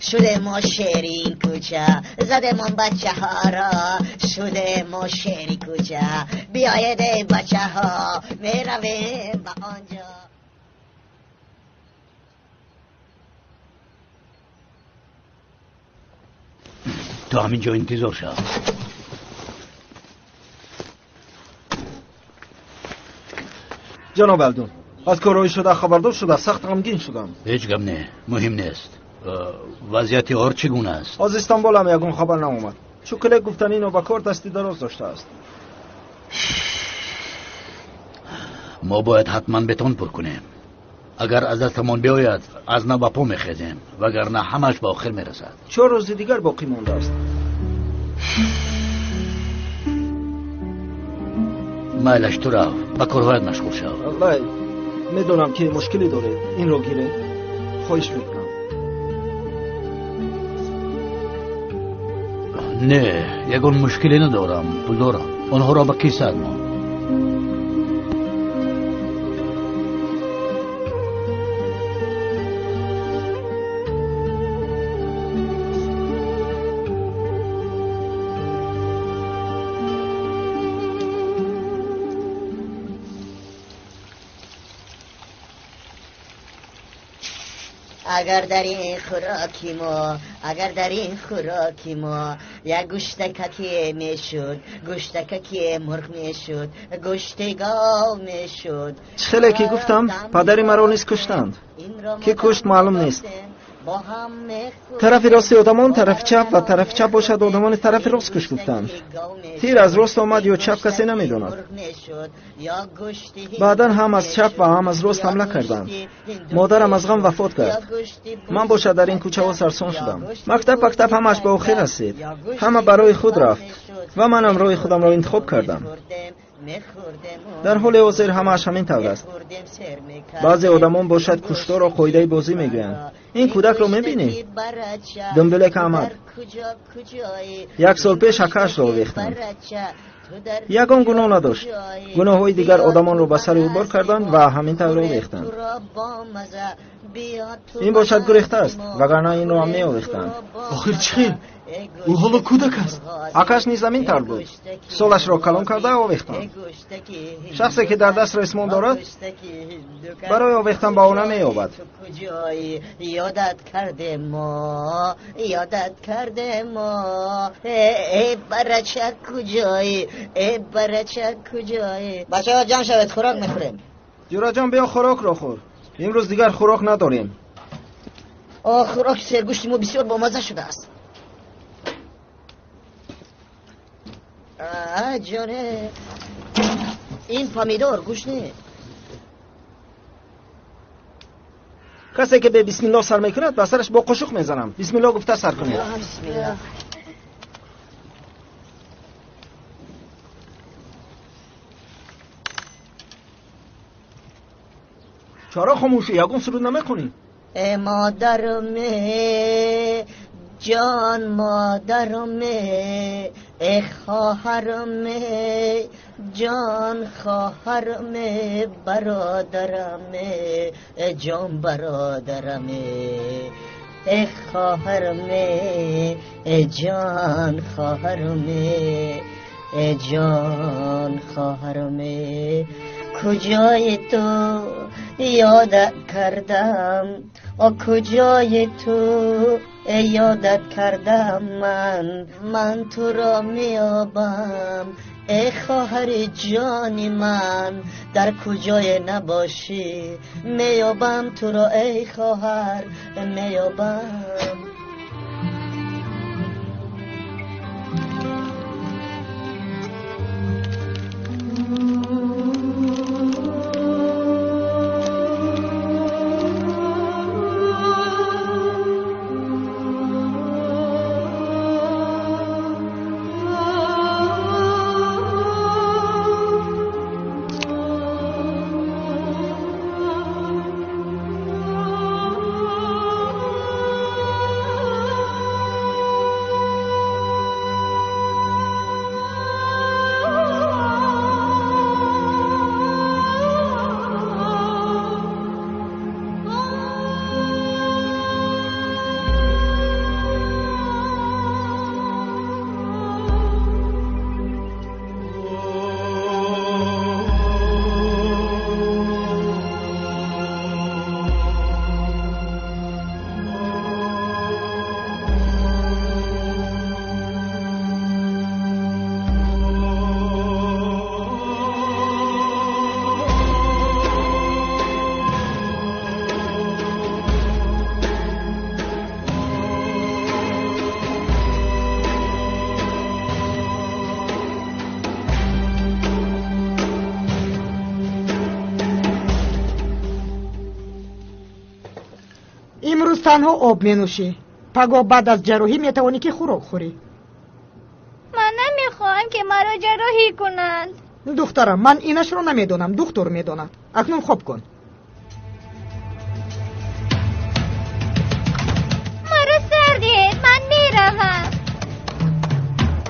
шудем мо шери ин кӯча. Задем он бачаҳоро, шудем мо шери кӯча. Биёед, эй бачаҳо, меравем ба он ҷо. Ту ҳамин ҷо интизор шав. Ҷаноб Алдун, аз корҳои шуда хабардор шуда сахт ғамгин шудам. Ҳеҷ гап не, муҳим нест. Вазъияти ор чӣ гуна аст? Аз Истанбул ҳам ягон хабар наомад. Чӯкелек гуфтан ино ба кор дасти дароз доштааст. Мо бояд ҳатман бетон пур кунем. Агар аз дастамон биёяд, аз нав ба по мехезем, вагарна ҳамаш ба охир мерасад. 4 рӯзи дигар боқӣ мондааст. Майлаш, ту рав, ба корҳоят машғул шав. Вай, медонам ки мушкиле доред. Инро гиред, хоҳиш мекунам. Не, ягон мушкиле надорам, пул дорам. Онҳоро ба кисаат мон. Агар дар ин хӯроки мо, агар дар ин хӯроки мо як гӯштакаке мешуд, гӯштакаке мурғ мешуд, гӯшти гов мешуд. Чӣ хеле ки гуфтам, падари маро низ куштанд. Ки кушт маълум нест. Тарафи рости одамон тарафи чап ва тарафи чап бошад одамони тарафи рост куш гуфтанд. Тир аз рост омад ё чап касе намедонад. Баъдан ҳам аз чап ва ҳам аз рост ҳамла карданд. Модарам аз ғам вафот кард. Ман бошад дар ин кӯчаҳо сарсон шудам. Мактаб мактаб ҳамааш ба охир расид. Ҳама барои худ рафт ва манам роҳи худамро интихоб кардам. Дар ҳоли ҳозир ҳамааш ҳамин тавр аст. Баъзе одамон бошад кушторро қоидаи бозӣ мегӯянд. Ин кӯдакро мебинӣ? Думбелек Аҳмад. 1 сол пеш акаашро овехтанд. Ягон гуноҳ надошт. Гуноҳҳои дигар одамонро ба сари ӯ бор карданд ва ҳамин тавр овехтанд. Ин бошад гурехтааст, вагарна инро ҳам меовехтанд. Охир чӣ хел? Ӯ ҳоло кӯдак аст. Акаш низ ҳамин тавр буд. Солашро калон карда овехтанд. Шахсе ки дар даст ресмон дорад, барои овехтан баҳона меёбад. Ёдат кардем мо, ёдат кардем мо. Э барача куҷоӣ? Э барача куҷоӣ? Бачаҳо ҷамъ шавед, хӯрок мехӯрем. Ҷураҷон, биё хӯрокро хӯр. Имрӯз дигар хӯрок надорем. О, хӯроки сергӯшти мо бисёр бомазза шудааст. Ҷоне, ин помидор гӯшт не. Касе ки бе бисмиллоҳ сар мекунад, ба сараш бо қошуқ мезанам. Бисмиллоҳ гуфта сар кунед. Бисмиллоҳ. Чаро хомӯшӣ? Ягон суруд намехонӣ? Э модарам, ҷон модарам, э хоҳарам, ҷон хоҳарам, бародарам, э ҷон бародарам, э хоҳарам, э ҷон хоҳарам, э ҷон хоҳарам, куҷои ту ёдат кардам, о куҷои ту ёдат кардам, ман туро меёбам, эй хоҳари ҷони ман, дар куҷое набошӣ меёбам туро, эй хоҳар меёбам. Танҳо об менӯшӣ. Пагоҳ баъд аз ҷарроҳӣ метавонӣ ки хӯрок хӯрӣ. Ман намехоҳам ки маро ҷарроҳӣ кунанд. Духтарам, ман инашро намедонам, духтур медонад. Акнун хоб кун. Маро сар диҳед, ман меравам.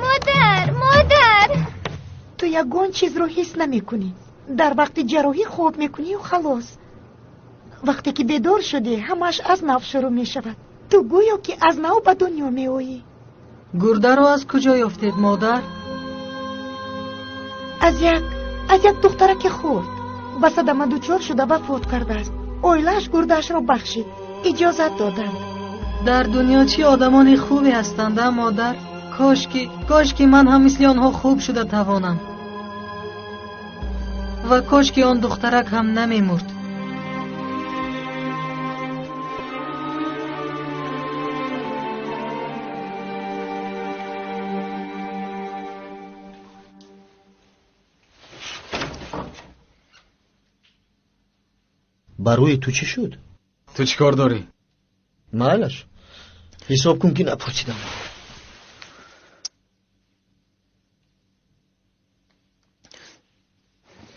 Модар, модар! Ту ягон чизро ҳис намекунӣ. Дар вақти ҷарроҳӣ хоб мекунию халос. Вақте ки бедор шудӣ, ҳамааш аз нав шурӯъ мешавад. Ту гӯё ки аз нав ба дунё меоӣ. Гурдаро аз куҷо ёфтед, модар? Аз як духтараки хурд. Ба садама дучор шуда вафот кардааст. Оилааш гурдаашро бахшид. Иҷозат доданд. Дар дунё чӣ одамони хубе ҳастанд, а модар? Кош ки ман ҳам мисли онҳо хуб шуда тавонам. Ва кош ки он духтарак ҳам намемурд. Ба рӯи ту чӣ шуд? Ту чӣ кор дорӣ? Майлаш, ҳисоб кун ки напурсидам.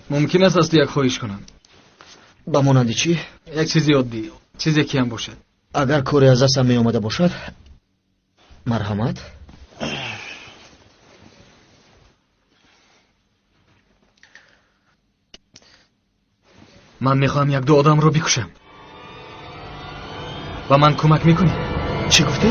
Мумкин аст аз ту як хоҳиш кунам? Ба монанди чӣ? Як чизи оддӣ, чизе ки ҳам бошад. Агар коре аз дастам меомада бошад, марҳамат. Ман мехоҳам як-ду одамро бикушам. Ба ман кӯмак мекунӣ? Чӣ гуфтӣ?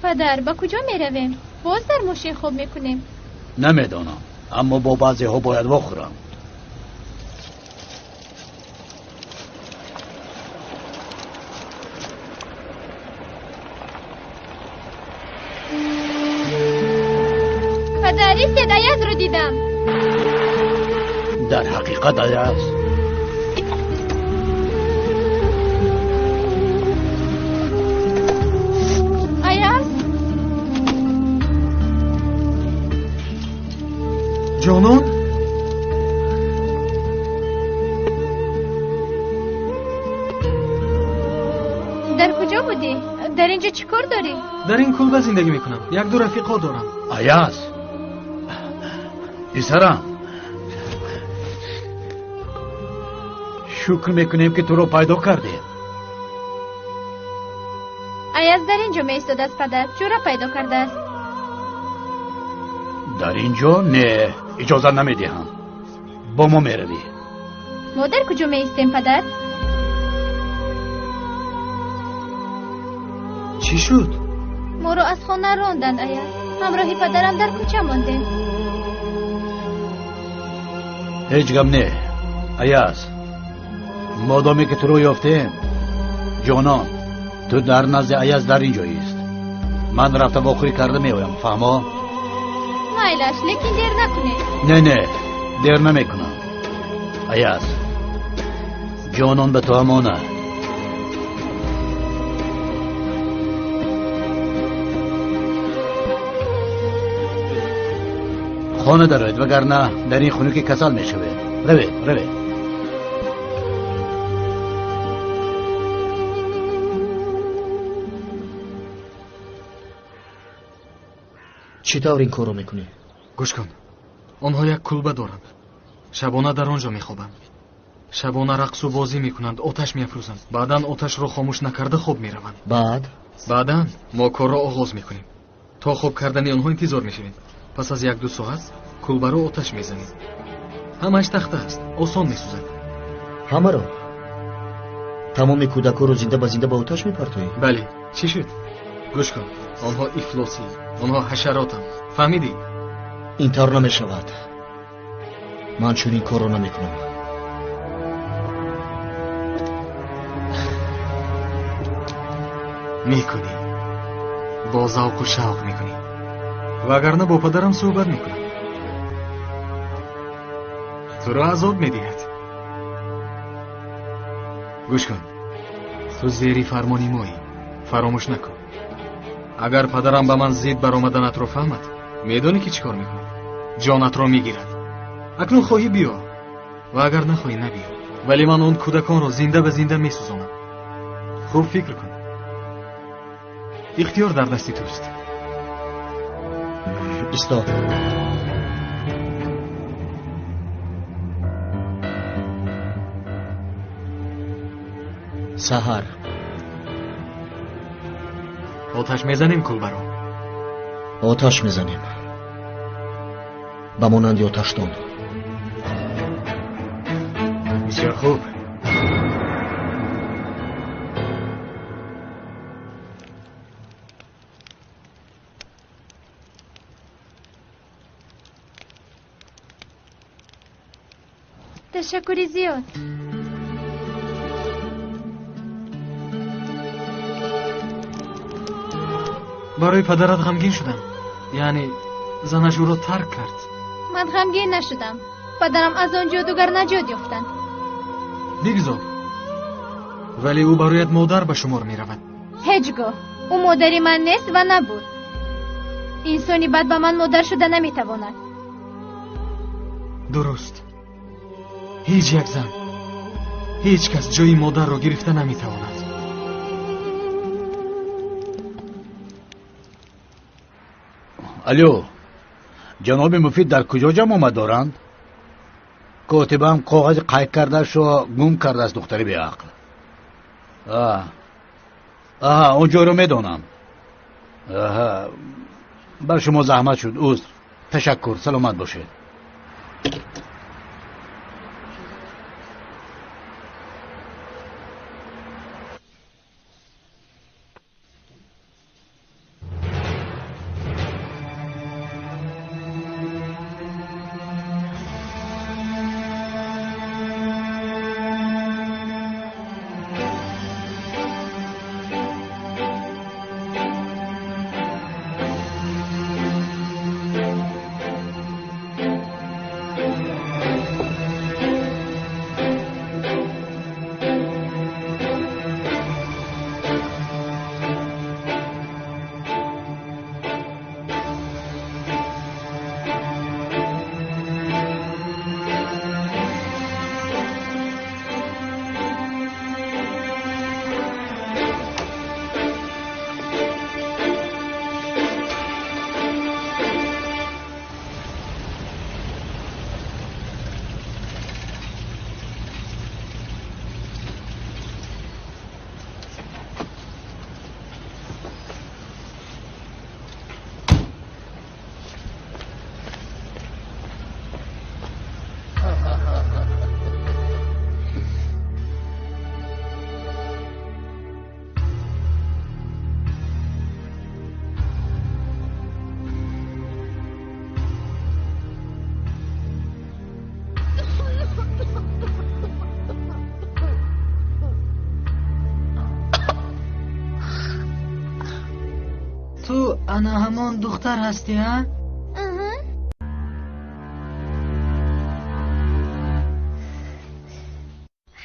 Падар, ба куҷо меравем? Боз дар мошин хоб мекунем? Намедонам, аммо бо баъзеҳо бояд вохӯрам. Падар, истед, Аязро дидам. Дар ҳақиқат Аяз? Аяз? Ҷонон? Дар куҷо будӣ? Дар инҷо чӣ кор дорӣ? Дар ин кулба зиндагӣ мекунам. Як-ду рафиқо дорам. Аяз, писарам, шукр мекунем ки туро пайдо кардем. Аяз дар инҷо меистодааст, падар. Ҷура пайдо кардааст. Дар инҷо не, иҷозат намедиҳам. Бо мо меравӣ. Мо дар куҷо меистем, падар? Чӣ шуд? Моро аз хона ронданд, Аяз. Ҳамроҳи падарам дар кӯча мондем. Ҳеҷ гап не, Аяз. Модоме ки туро ёфтем, ҷонон, ту дар назди Аяз дар ин ҷо ист. Ман рафта вохӯрӣ карда меоям, фаҳмо? Майлаш, лекин дер накунед. Не, не, дер намекунам. Аяз, ҷонон ба ту амонат. Хона дароед, вагарна дар ин хунукӣ касал мешавед. Равед, равед. Чӣ тавр ин корро мекунӣ? Гӯш кун, онҳо як кулба доранд. Шабона дар он ҷо мехобанд. Шабона рақсу бозӣ мекунанд, оташ меафрӯзанд. Баъдан оташро хомӯш накарда хоб мераванд. Баъд? Баъдан мо корро оғоз мекунем. То хоб кардани онҳо интизор мешавем. Пас аз 1-2 соат кулбаро оташ мезанем. Ҳамааш тахта аст, осон месӯзад. Ҳамаро? Тамоми кӯдакҳоро зинда ба зинда ба оташ мепартоӣ? Бале. Чӣ шуд? Гӯш кун, онҳо ифлосӣ, онҳо ҳашаротанд. Фаҳмидӣ? Ин тавр намешавад. Ман чунин корро намекунам. Мекунӣ. Бо завқу шавқ мекунӣ. Вагарна бо падарам суҳбат мекунам. Туро азоб медиҳад. Гӯш кун, ту зери фармони моӣ. Фаромӯш накун. Агар падарам ба ман зид баромаданатро фаҳмад, медонӣ ки чӣ кор мекунад? Ҷонатро мегирад. Акнун хоҳӣ биё, ва агар нахоҳӣ набиё. Вале ман он кӯдаконро зинда ба зинда месӯзонам. Хуб фикр кун. Ихтиёр дар дасти туст. Исто. Саҳар. Оташ мезанем кулбаро? Оташ мезанем. Ба монанди оташдон. Бисёр хуб. Ташаккури зиёд. Барои падарат ғамгин шудам. Яъне занаш ӯро тарк кард. Ман ғамгин нашудам. Падарам аз он ҷодугар наҷот ёфтанд. Бигзор. Вале ӯ барояд модар ба шумор меравад. Ҳеҷ гоҳ. Ӯ модари ман нест ва набуд. Инсони бад ба ман модар шуда наметавонад. Дуруст. Ҳеҷ як зан, ҳеҷ кас ҷои модарро гирифта наметавонад. Алло, ҷаноби муфид дар куҷо ҷамъ омад доранд? Котибам коғази қайд кардаашро гум кардааст, духтари беақл. Аҳа, он ҷойро медонам. Аҳа, бар шумо заҳмат шуд, узр. Ташаккур, саломат бошед. Ту ана ҳамон духтар ҳастӣ, ҳа?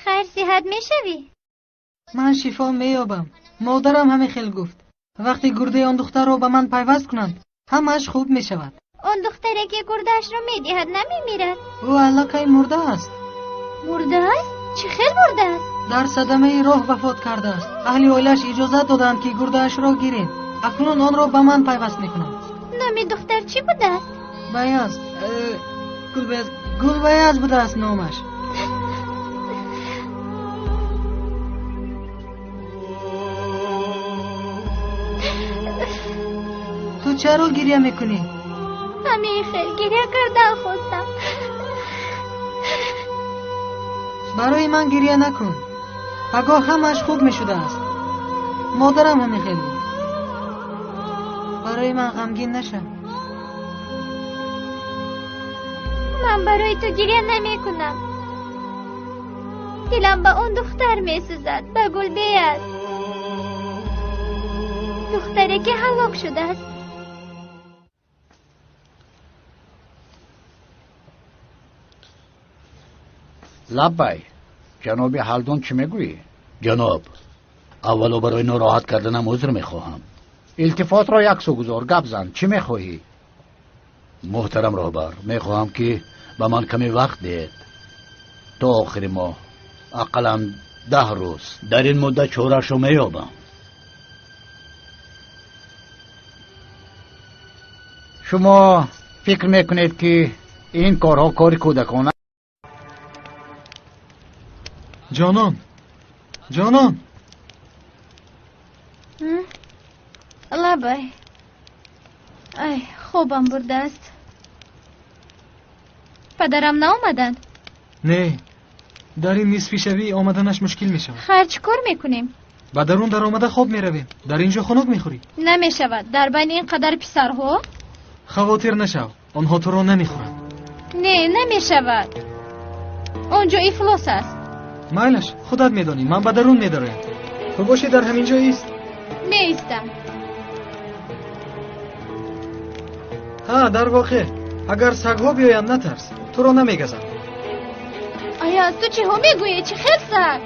Хайр, сиҳат мешавӣ? Ман шифо меёбам. Модарам ҳамин хел гуфт. Вақте гурдаи он духтарро ба ман пайваст кунанд, ҳамааш хуб мешавад. Он духтаре ки гурдаашро медиҳад намемирад? Ӯ аллакай мурда аст. Мурда аст? Чӣ хел мурда аст? Дар садамаи роҳ вафот кардааст. Аҳли оилааш иҷозат доданд, ки гурдаашро гирем. Акнун онро ба ман пайваст мекунанд. Номи духтар чӣ будааст? Баяз, Гулбаяз, Гулбаяз будааст номаш. Ту чаро гиря мекунӣ? Ҳамин хел гиря кардан хостам. Барои ман гиря накун. Пагоҳ ҳамааш хуб мешудааст. Модарам ҳамин хел гуфт. Барои ман ғамгин нашав. Ман барои ту гиря намекунам. Дилам ба он духтар месӯзад, ба Гулбеяз. Духтаре ки ҳалок шудааст. Лаббай, ҷаноби Ҳалдун чӣ мегӯӣ? Ҷаноб, аввало барои нороҳат карданам узр мехоҳам. Илтифотро як сӯ гузор, гап зан, чӣ мехоҳӣ? Муҳтарам роҳбар, мехоҳам ки ба ман каме вақт диҳед. То охири моҳ, ақаллан 10 рӯз. Дар ин муддат чораашро меёбам. Шумо фикр мекунед ки ин корҳо кори кӯдакона? Ҷонон, ҷонон. Лабай. Ай, хобам бурдааст. Падарам наомаданд? Не, дар ин нисфи шавӣ омаданаш мушкил мешавад. Хайр, чӣ кор мекунем? Ба дарун даромада хоб меравем. Дар ин ҷо хунук мехӯрӣ. Намешавад. Дар байни ин қадар писарҳо? Хавотир нашав, онҳо туро намехӯранд. Не, намешавад. Он ҷо ифлос аст. Майлаш, худат медонӣ, ман ба дарун медароям. Ту бошӣ дар ҳамин ҷо ист. Меистам. Ҳа, дар воқеъ, агар сагҳо биёянд натарс, туро намегазанд. Аяз, ту чиҳо мегӯӣ? Чӣ хел саг?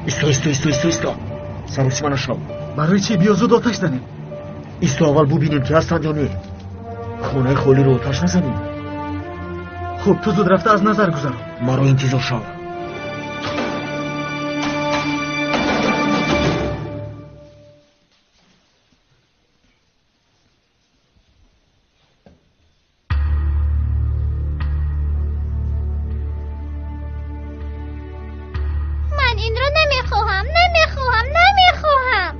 Исто, исто, исто, исто, исто. Саросима нашав. Барои чӣ? Биё зуд оташ занем. Исто, аввал бубинем ки ҳастанд ё не. Хонаи холиро оташ назанем. Хуб, ту зуд рафта аз назар гузарон. Маро интизор шав. Ман инро намехоҳам, намехоҳам, намехоҳам.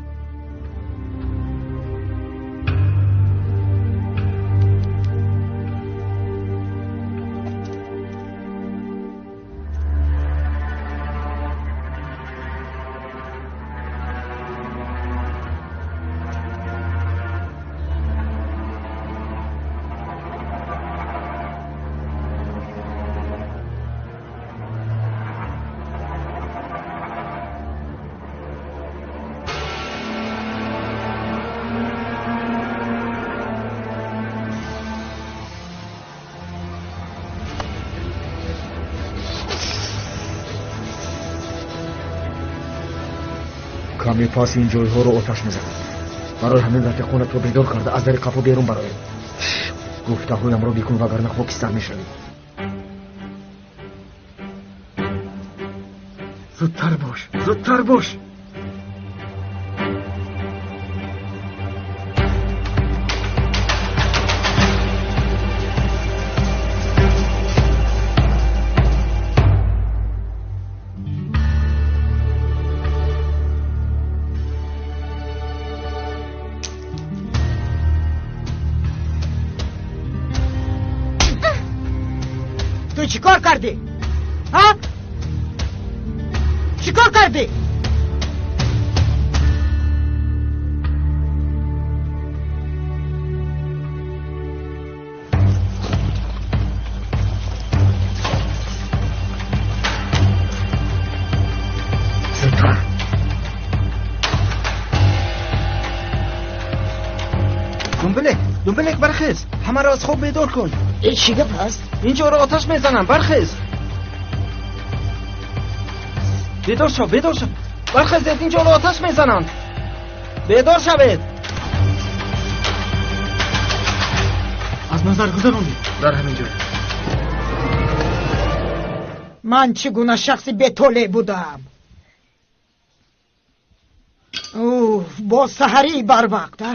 Каме пас ин ҷойҳоро оташ мезанам. Барои ҳамин рафиқонатро бедор карда аз дари қафо берун бароед. Гуфтаҳоямро бикун, вагарна хокистар мешавӣ. Зудтар бош, зудтар бош. Ту чӣ кор кардӣ? Ҳа? Чӣ кор кардӣ? Зудтар. Думбелек, Думбелек, бархез, ҳамаро аз хоб бедор кун. Ин чӣ гап аст? Инҷоро оташ мезанам, бархез. Бедор шав, бедор шав, бархезед, инҷоро оташ мезананд. Бедор шавед. Аз назар гузарондед. Дар ҳамин ҷой. Ман чӣ гуна шахси бетолеъ будам? Уф, боз саҳарии барвақт, а?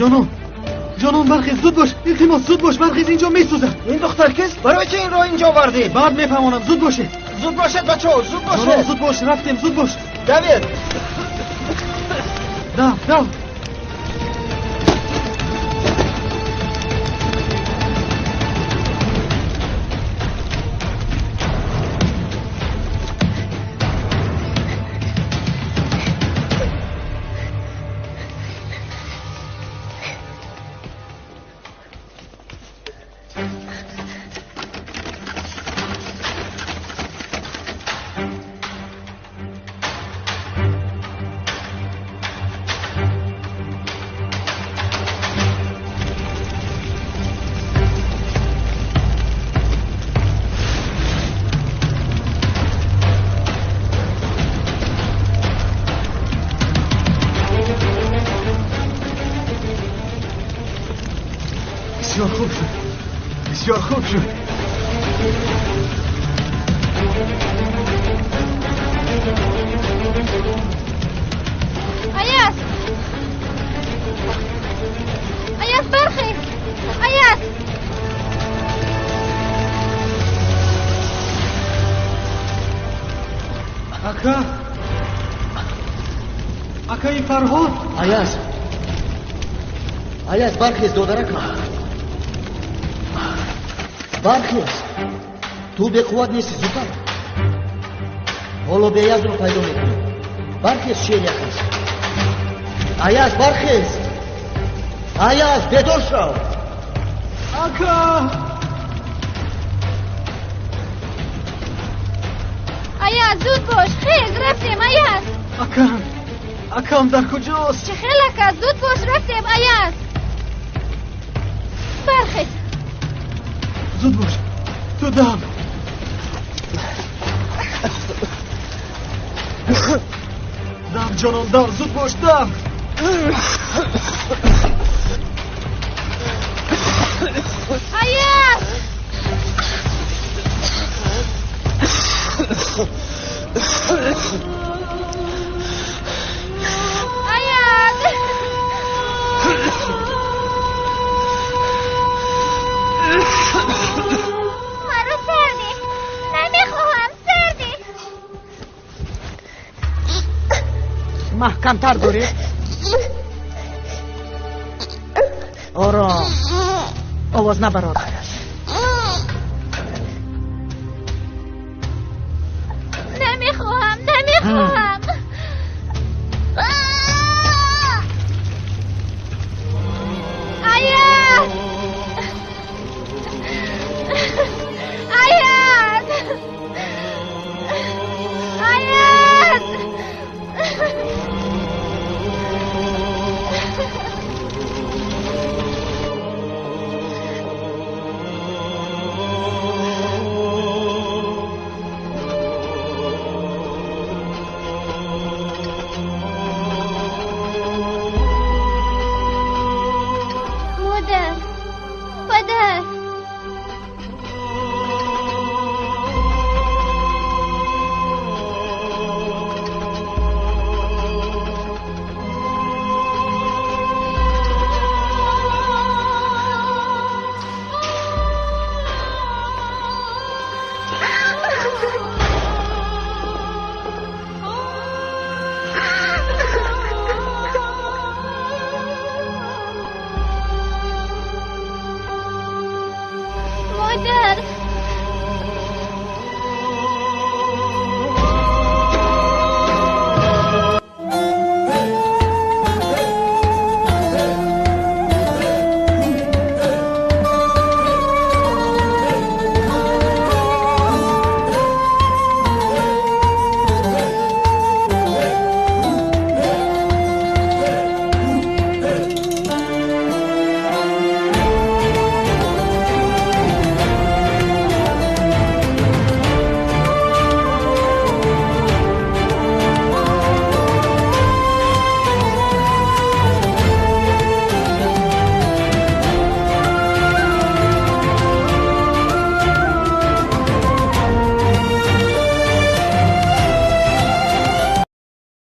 Ҷонон, ҷонон, бархез, зуд бош, илтимос, зуд бош, бархез, инҷо месӯзад. Ин духтар кист? Барои чӣ инро инҷо овардед? Баъд мефаҳмонам, зуд бошед. Зуд бошед, бачаҳо, зуд бошед. Ҷонон, зуд бош, рафтем, зуд бош. Давид. Дав, дав. Бисёр хуб шуд, бисёр хуб шуд. Аяз! Аяз, бархез! Аяз! Ака! Акаи Фарҳод! Аяз! Аяз, бархез, додаракам. Бархез. Ту беқувват нестӣ, зудтар. Ҳоло Беязро пайдо мекунӣ. Бархез, шери акас. Аяз, бархез. Аяз, бедор шав. Ака! Аяз, зуд бош, хез, рафтем, Аяз. Акам, акам дар куҷост? Чӣ хел ака, зуд бош, рафтем, Аяз. Бархез. Зуд бош, ту дам. Дам, ҷонон, дам, зуд бош, дам. Аяз! Аяз! Маро сардӣ! Намехоҳам, сардӣ! Маҳкамтар доред? Ором, овоз набарор.